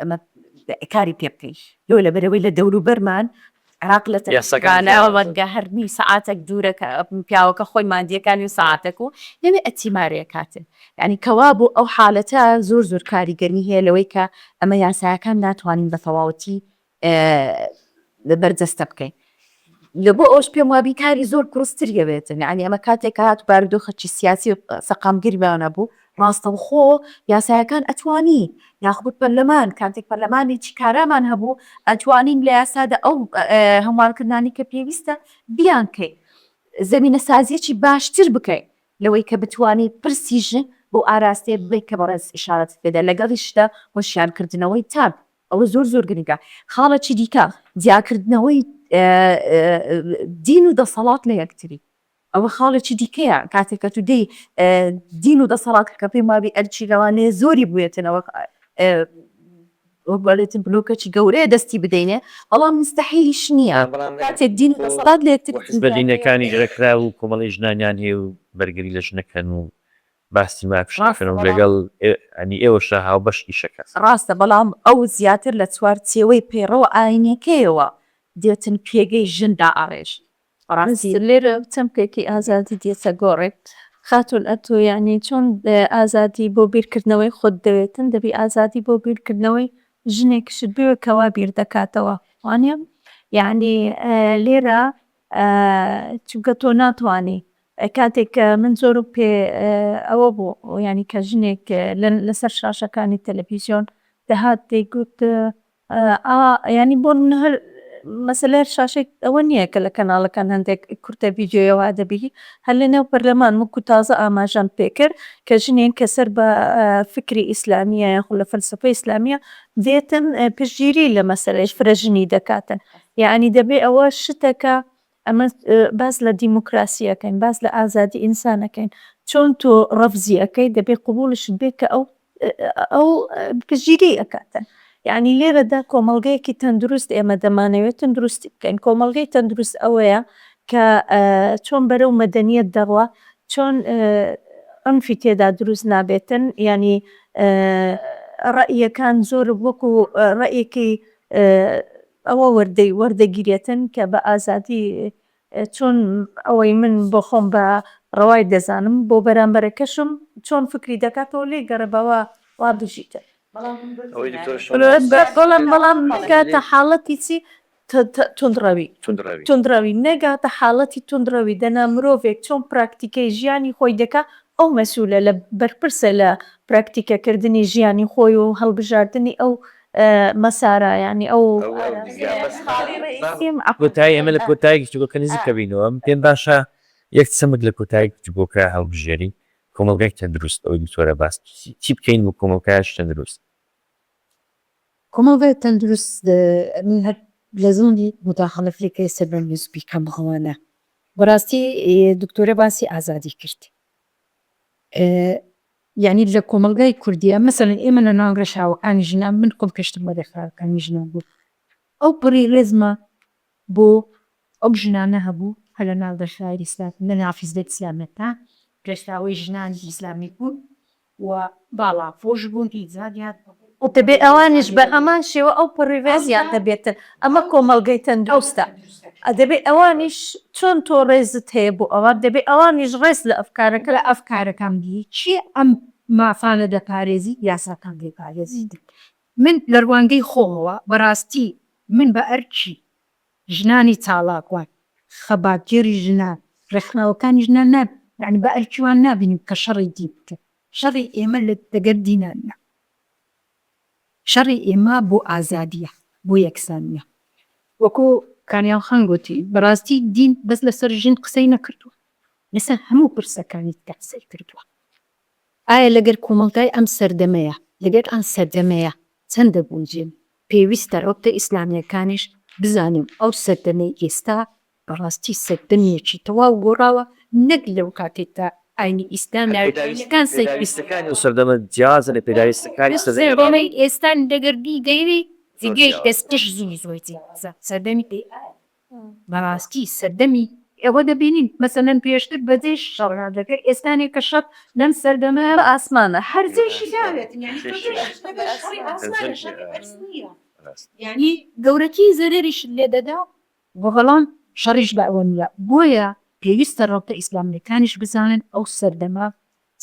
Speaker 4: ئەمە کاری پێ بکەین لۆ لەبەرئەوەی لە دەوروبەرمان عێراق لە تەنگانە هەر نیو سەعاتێک دوورە کە پیاوەکە خۆی ماندیەکە نیو سەعاتێک و لەوێ ئەتیمارێ کاتێ یانی کەوا بوو ئەو حالەتە زۆر زۆر کاریگەری هەیە لەوەی کە ئەمە یاسایەکان ناتوانین بە تەواوەتی بەرجەستە بکەین لە بۆ ئەوش پێم وابی کاری زۆر قورستر ئەوێتن یانی ئەمە کاتێک هات بارودۆخەکی سیاسی سەقامگیرمان نەبوو ڕاستەوخۆ یاسایەکان ئەتوانی یاخود پەرلەمان کاتێک پەرلەمانێکی کارامان هەبوو ئەتوانین لە یاسادا ئەو هەموارکردنانەی کە پێویستە بیانکەین زەمینەسازیەکی باشتر بکەین لەوەی کە بتوانین پرسی ژن بەو ئاراستەیە ببەین کە بەڕێز ئیشارەتت پێدا لەگەڵیشدا هۆشیارکردنەوەی تاک ئەوە زۆر زۆر گرنگە خاڵێکی دیکە جیاکردنەوەی دین و دەسەڵات لە یەکتری ئەوە خاڵێکی دیکەیە کاتێک کە تو دێی دین و دەسەڵات کە پێم وابی ئەرکی لەوانەیە زۆری بوێتنەوە وەک بەڵێتن بلۆکەکی گەورەیە دەستی بدەینێ بەڵام مستەحیلیش نییە کاتێک دین و دەسەڵات لە یەکتر
Speaker 1: حزبە دینەکانیش ڕێکخراو و کۆمەڵەی ژنانیان هەیە و بەرگری لە ژنەکەن و باسی مافی ژنەکەن و لەگەڵ یانی ئێوەشا هاوبەش ئیشەکەن.
Speaker 4: ڕاستە بەڵام ئەو زیاتر لە چوارچێوەی پەیڕەوە ئاینیەکەیەوە دێتن پێگەی ژن دائەڕێژن.
Speaker 3: بەڕاستی لێرە چەمکێکی ئازادی دێتە گۆڕێ. خاتوون ئەتوو یانی چۆن ئازادی بۆ بیرکردنەوەی خۆت دەوێتن دەبی ئازادی بۆ بیرکردنەوەی ژنێکیشت بوێ کە وا بیر دەکاتەوە وانیە؟ یانی لێرە چونکە تۆ ناتوانی کاتێک کە من زۆرم پێ ئەوە بوو یانی کە ژنێک لەسەر شاشەکانی تەلەفیزیۆن دەهات دەیگوت ئا یانی بۆ نمونە هەر مەسەلە هەر شاشەی ئەوە نییە کە لە کەناڵەکان هەندێک کورتە ڤیدیۆیە وا دەبینی هەر لە نێو پەرلەمان وەکو تازە ئاماژەم پێ کرد کە ژنێک کە سەر بە فکری ئیسلامیە یاخود لە فەلسەفەی ئیسلامیە دێتن پشتگیری لە مەسەلەی فرەژنی دەکاتن یانی دەبێ ئەوە شتەکە ئەمە باس لە دیموکراسی ئەکەین باس لە ئازادی ئینسان ئەکەین چۆن تۆ ڕەفزی ئەکەی دەبێ قبوڵیشت بێ کە ئەو ئەو پشتگیری ئەکاتن یانی لێرەدا کۆمەڵگەیەکی تەندروست ئێمە دەمانەوێت تەندروستی بکەین کۆمەڵگەی تەندروست ئەوەیە کە چۆن بەرەو مەدەنیەت دەڕوا چۆن عونفی تێدا دروست نابێتن یانی ڕەئیەکان زۆر وەکو ڕەئیەکی ئەوە وەردەی وەردەگیرێتن کە بە ئازادی چۆن ئەوەی من بۆ خۆم بە ڕەوای دەزانم بۆ بەرامبەرەکەشم چۆن فکری دەکاتەوە لێی گەڕێ بەوە وا بژیتن. بەڵام بەڵام نەگاتە حاڵەتی چی توندڕەوی توندڕەوی نەگاتە حاڵەتی توندڕەوی دەنا مرۆڤێک چۆن پراکتیکەی ژیانی خۆی دەکا ئەو مەسولە لە بەرپرسە لە پراکتیکەکردنی ژیانی خۆی و هەڵبژاردنی ئەو مەسارە یانی ئەو
Speaker 1: کۆتایی ئێمە لە کۆتایی گفتوگۆکە نزیک دەبینەوە من پێم باشە یەک چەمک لە کۆتایی گفتوگۆکە هەڵبژێرین کۆمەڵگای تەندروست ئەوەی دکتۆرە باس چی بکەین بۆ کۆمەڵگایش تەندروست؟
Speaker 2: کۆمەڵگای تەندروست من هەر لە زۆنی موداخەلەفی کە ئێستا بە نیوز بیکەم ئەوانە بەڕاستی دکتۆرە باسی ئازادی کرد یانی لە کۆمەڵگای کوردیە مەسەلەن ئێمە لە ناو ڕێکخراوەکانی ژنان من خۆم پێشتر لە ڕێکخراوەکانی ژنان بووم ئەو پڕی ڕێزمە بۆ ئەو ژنانە هەبوو هەر لە ناو ڕێکخراوی ئیسلام لە ناو حیزبە ئیسلامیەکان ڕێکخراوەی ژنانی ئیسلامی بوون و باڵاپۆش بوون حیجابیان هەبوو.
Speaker 3: دەبێ ئەوانیش بە هەمان شێوە ئەو پەڕی ڕێزیان هەبێتن ئەمە کۆمەڵگەی تەندروستە دەبێ ئەوانیش چۆن تۆ ڕێزت هەیە بۆ ئەوان دەبێ ئەوانیش ڕێز لە ئەفکارەکە
Speaker 5: لە ئەفکارەکان بگری کێ ئەم مافانە دەپارێزی یاساکان دەیپارێزی من لە ڕوانگەی خۆمەوە بەڕاستی من بە ئەرکی ژنانی چالاکوان، خەباتگێڕی ژنان، ڕێکخراوەکانی ژنان نا یانی بە ئەرکی وان نابینم کە شەڕی دین بکەن. شەڕی ئێمە لە دەگەر دینا نیە. شەڕی ئێمە بۆ ئازادیە، بۆ یەکسانیە. وەکو کانیاو خان گۆتی، بەڕاستی دین بەس لەسەر ژن قسەی نەکردوە، لەسەر هەموو پرسەکانی تکە قسەی کردوە. ئایا لەگەر کۆمەڵگای ئەم سەردەمەیا، لەگەر ئەم سەردەمەیا چەند دەگونجێن؟ پێویستە ڕەوتە ئیسلامیەکانیش بزانن ئەو سەردەمەی ئێستا بەڕاستی سەردەمێکی تەواو گۆڕاوە نەک لەو کاتەی کە ئاینی ئیسلام ئاینەکان سەیری
Speaker 1: پێداویستەکانی ئەو سەردەمە جیاوازە لە پێداویستەکانی سەردەمی
Speaker 5: سەردەمەی ئێستا لەگەر بیگەیری جێگەی ئێستاش زۆر زۆر جیاوازە سەردەمی بەڕاستی سەردەمی ئێوە دەبینین مەسەلەن پێشتر بە جێش شەڕیان دەکرد ئێستانێ کە شەڕ لەم سەردەمە
Speaker 3: بە ئاسمانە
Speaker 5: هەر جێشی ناوێتن یانی تۆ جێشت نەبێ شەڕی ئاسمانە شەڕی ئەرز نییە یانی گەورەترین زەرەریشت لێ دەدا بەڵام شەڕیش بە ئەوە نییە بۆیە پێویستە ڕەوتە ئیسلامییەکانیش بزانن ئەو سەردەمە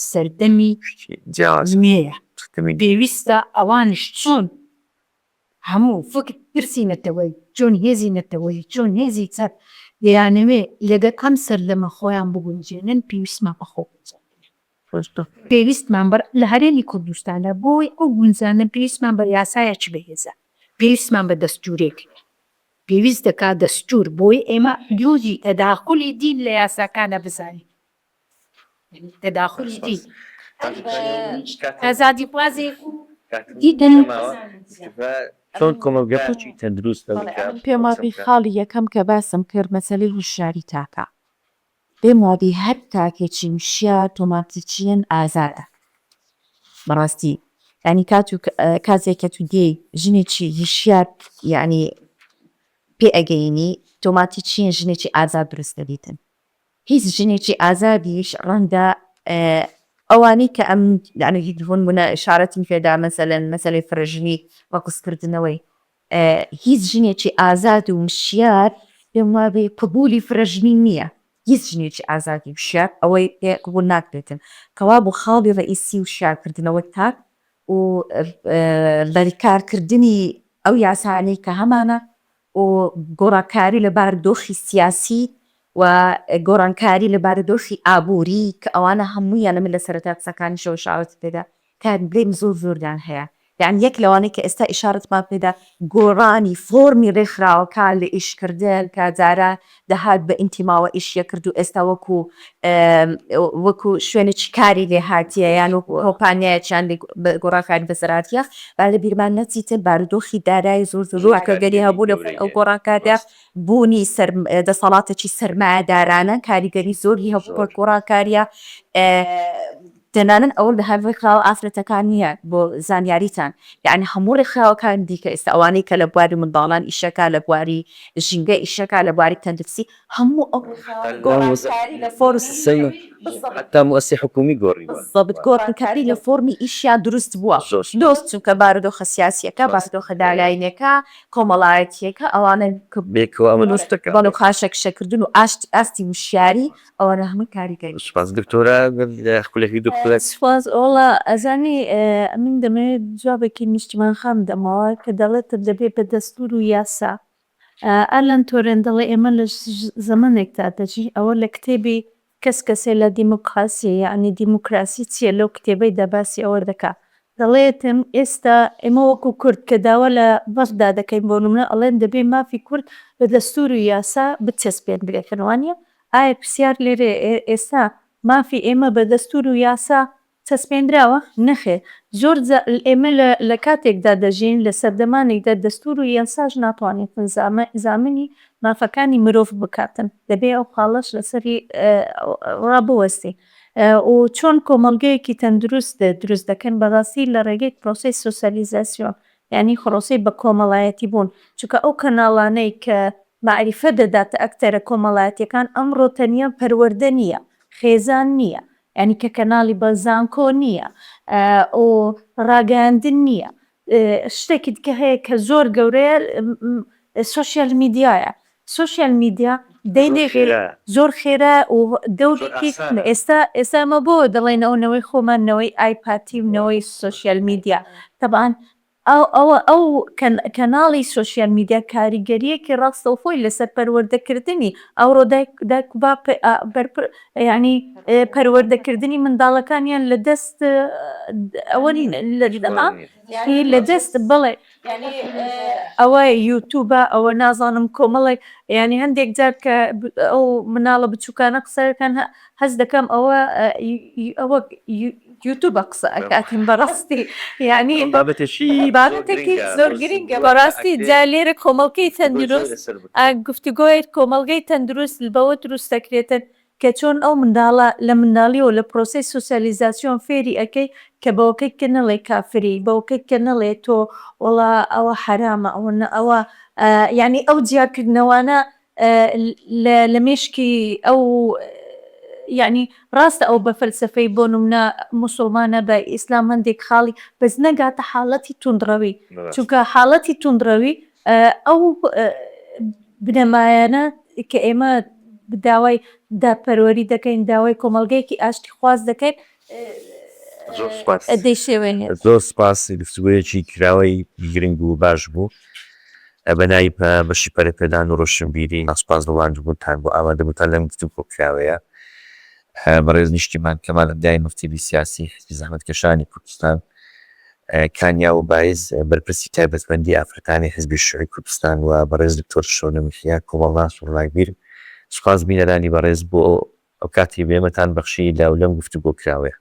Speaker 5: سەردەمی نوێیە پێویستە ئەوانیش چۆن هەموو فکر پرسی نەتەوەیی، چۆن هێزی نەتەوەیی، چۆن هێزی چەپ دەیانەوێ لەگەڵ ئەم سەردەمە خۆیان بگونجێنن، پێویستمان بە خۆ گونجاندنە. پێویستمان بە لە هەرێمی کوردستاندا بۆ ئەوەی ئەو گونجاندنە پێویستمان بە یاسایەکی بەهێزە، پێویستمان بە دەستوورێک هەیە. پێویست دەکا دەستوور بۆی ئێمە حدوودی تەداخولی دین لە یاساکانا بزانین. تەداخولی دین. ئازادیخوازێک و دیتن.
Speaker 1: چۆن کۆمەڵگە پەکی تەندروست
Speaker 4: بەڵێ ئەمن پێم وابی خاڵی یەکەم کە باسم کرد مەسەلەی هوشیاری تاکە پێم وابی هەر تاکێکی وشیار تۆماتیکیەن ئازادە بەڕاستی یانی کات و کاتێک کە تو دێی ژنێکی هوشیار یانی پێ ئەگەینی تۆماتیکیەن ژنێکی ئازاد دروست دەبیتن هیچ ژنێکی ئازادیش ڕەنگە ئەوانەی کە ئەم یانی بۆ نمونە ئیشارەتم پێدا مەسەلەن مەسەلەی فرەژنی ڕەتکردنەوەی هیچ ژنێکی ئازاد و وشیار پێم وابێ قبولی فرەژنی نییە. هیچ ژنێکی ئازادی وشیار ئەوەی پێ قبوڵ ناکرێتن. کەوابوو خاڵی ڕەئیسی وشیارکردنەوەی تاک و بەرکارکردنی ئەو یاسایانەی کە هەمانە و گۆڕانکاری لە بارودۆخی سیاسی و گۆڕانکاری لە بارودۆخی ئابووری کە ئەوانە هەموویان من لە سەرەتای قسەکانیشەوە ئیشارەتم پێدا کاریگەری زۆر زۆریان هەیە یانی یەک لەوانەی کە ئێستا ئیشارەتمان پێدا گۆڕانی فۆرمی ڕێکخراوەکان لە ئیشکردن کە جاران دەهات بە ئینتیماوە ئیشیە کرد و ئێستا وەکو وەکو شوێنێکی کاری لێ هاتیە یان وەکو کۆمپانیایەکیان لێ گۆڕانکاری بەسەر هاتیە با لە بیرمان نەچیتن بارودۆخی دارایی زۆر زۆر کاریگەری هەبوو لە ئەو گۆڕانکاریە بوونی سەر دەسەڵاتێکی سەرمایەدارانە کاریگەری زۆری هەبوو بە گۆڕانکاریە تەنانەت ئەوە لە هەر ڕێکخراوە ئافرەتەکان نییە بۆ زانیاریتان یەعنی هەموو ڕێکخراوەکان دیکە ئێستا ئەوانەی کە لە بواری منداڵان ئیشەکا لە بواری ژینگە ئیشەکا لە بواری تەندروستی هەموو ئەو ڕێکخراوانە گۆڕانکاری لە فۆرمی
Speaker 1: حەتا موئەسسەی حکوومی گۆڕیوە.
Speaker 4: بالضبط گۆڕانکاری لە فۆرمی ئیشیان دروست بووە دۆست چونکە بارودۆخە سیاسیەکە بارودۆخە داراییەکە کۆمەڵایەتیەکە ئەوانە
Speaker 1: بێکەوە ئەمە دروست دەکەن.
Speaker 4: بەڵێ و خاشەکشەکردن و ئاستی وشیاری ئەوانە هەمووی کاریگەری.
Speaker 1: سوپاس دکتۆرە خولەکی دوو خولەک.
Speaker 3: سوپاس وەڵا ئەزانی ئەمن دەمەوێت جوابێکی نیشتیمان خان بدەمەوە کە دەڵێت دەبێ بە دەستور و یاسا ئالان تۆرێن دەڵێ ئێمە لە زەمەنێکدا دەژین ئەوە لە کتێبی کەس کەسێ لە دیموکراسی یەعنی دیموکراسی چیە لەو کتێبەیدا باسی ئەوە دەکا دەڵێتم ئێستا ئێمە وەکو کورد کە داوا لە بەغدا دەکەین بۆ نمونە ئەڵێن دەبێ مافی کورد بە دەستور و یاسا بچەسپێندرێتن وانیە؟ ئایا پرسیار لێرەیە ئێستا مافی ئێمە بە دەستور و یاسا چەسپێندراوە؟ نەخێر. زۆر جار ئێمە لە کاتێکدا دەژین، لە سەردەمانێکدا دەستور و یاساش ناتوانێتن زامنی مافەکانی مرۆڤ بکاتن. دەبێ ئەو خاڵەش لەسەری ڕابوەستین. و چۆن کۆمەڵگەیەکی تەندروست دروست دەکەن؟ بەڕاستی لە ڕێگەی پرۆسەی سۆسیالیزاسیۆن یانی پرۆسەی بە کۆمەڵایەتی بوون. چونکە ئەو کەناڵانەی کە مەعریفە دەداتە ئەکتەرە کۆمەڵایەتیەکان ئەمڕۆ تەنیا پەروەردە نییە، خێزان نییە، یانی کە کەناڵی بە زانکۆ نییە و ڕاگەیاندن نییە، شتێکی دیکە هەیە کە زۆر گەورەیە سۆشیال میدیایە، سۆشیال میدیا زۆر خێرا و دەورێکی ئێستا ئێستا ئەمە بۆ دەڵێن ئەو نەوەی خۆمان نەوەی ئایپاتی و نەوەی سۆشیال میدیا تەبعەن ئەو ئەوە ئەو کەناڵی سۆشیال میدیا کاریگەرییەکی ڕاستەوخۆی لەسەر پەروەردەکردنی ئەوڕۆ دایک دایک و باب بەرپر یانی پەروەردەکردنی منداڵەکانیان لە دەست ئەوە لە دەست بەڵێ یانی ئەوە یوتوبە ئەوە نازانم کۆمەڵێک یانی هەندێک جار کە ئەو مناڵە بچووکانە قسە دەکەن هەست دەکەم ئەوە ئەوە یوتوبە قسە ئەکاتن بەڕاستی یانی
Speaker 1: بابەتێکی
Speaker 3: بابەتێکی زۆر گرنگە بەڕاستی جا لێرە کۆمەڵگەی تەندروست گفتوگۆی کۆمەڵگەی تەندروست بەوە دروست دەکرێتن کە چۆن ئەو منداڵە لە منداڵیەوە لە پرۆسەی سۆسیالیزاسیۆن فێری ئەکەی کە بەوەکەی کە نەڵێ کافری بەوەکەی کە نەڵێ تۆ وەڵا ئەوە حەرامە ئەوە نە ئەوە یانی ئەو جیاکردنەوانە لە مێشکی ئەو یانی ڕاستە ئەو بە فەلسەفەی بۆ نمونە موسوڵمانە بە ئیسلام هەندێک خاڵی بەس نەگاتە حاڵەتی توندڕەوی چونکە حاڵەتی توندڕەوی ئەو بنەمایانە کە ئێمە داوای دادپەروەری دەکەین، داوای کۆمەڵگەیەکی ئاشتیخواز دەکەین،
Speaker 1: زۆر سوپاس.
Speaker 3: دەیشێوێنێت.
Speaker 1: زۆر سوپاس گفتوگۆیەکی کراوەی گرنگ و باش بوو. بە ناوی بەشی پەرەپێدان و ڕۆشنبیری سوپاس بۆ ماندووبوونتان بۆ ئامادەبوونتان لەم گفتوگۆ کراوەیە. بەڕێز نیشتیمان کەمال عەبدای مەکتەبی سیاسی حیزبی زەحمەتکێشانی کوردستان، کانیاو بایز بەرپرسی تایبەتمەندی ئافرەتانی حیزبی شیوعی کوردستان و بەڕێز دکتۆر شەونم یەحیا کۆمەڵناس و ڕوناکبیر. سوپاس بینەرانی بەڕێز بۆ ئەو کاتەی بە ئێمەتان بەخشی لە و لەم گفتوگۆ کراوەیە.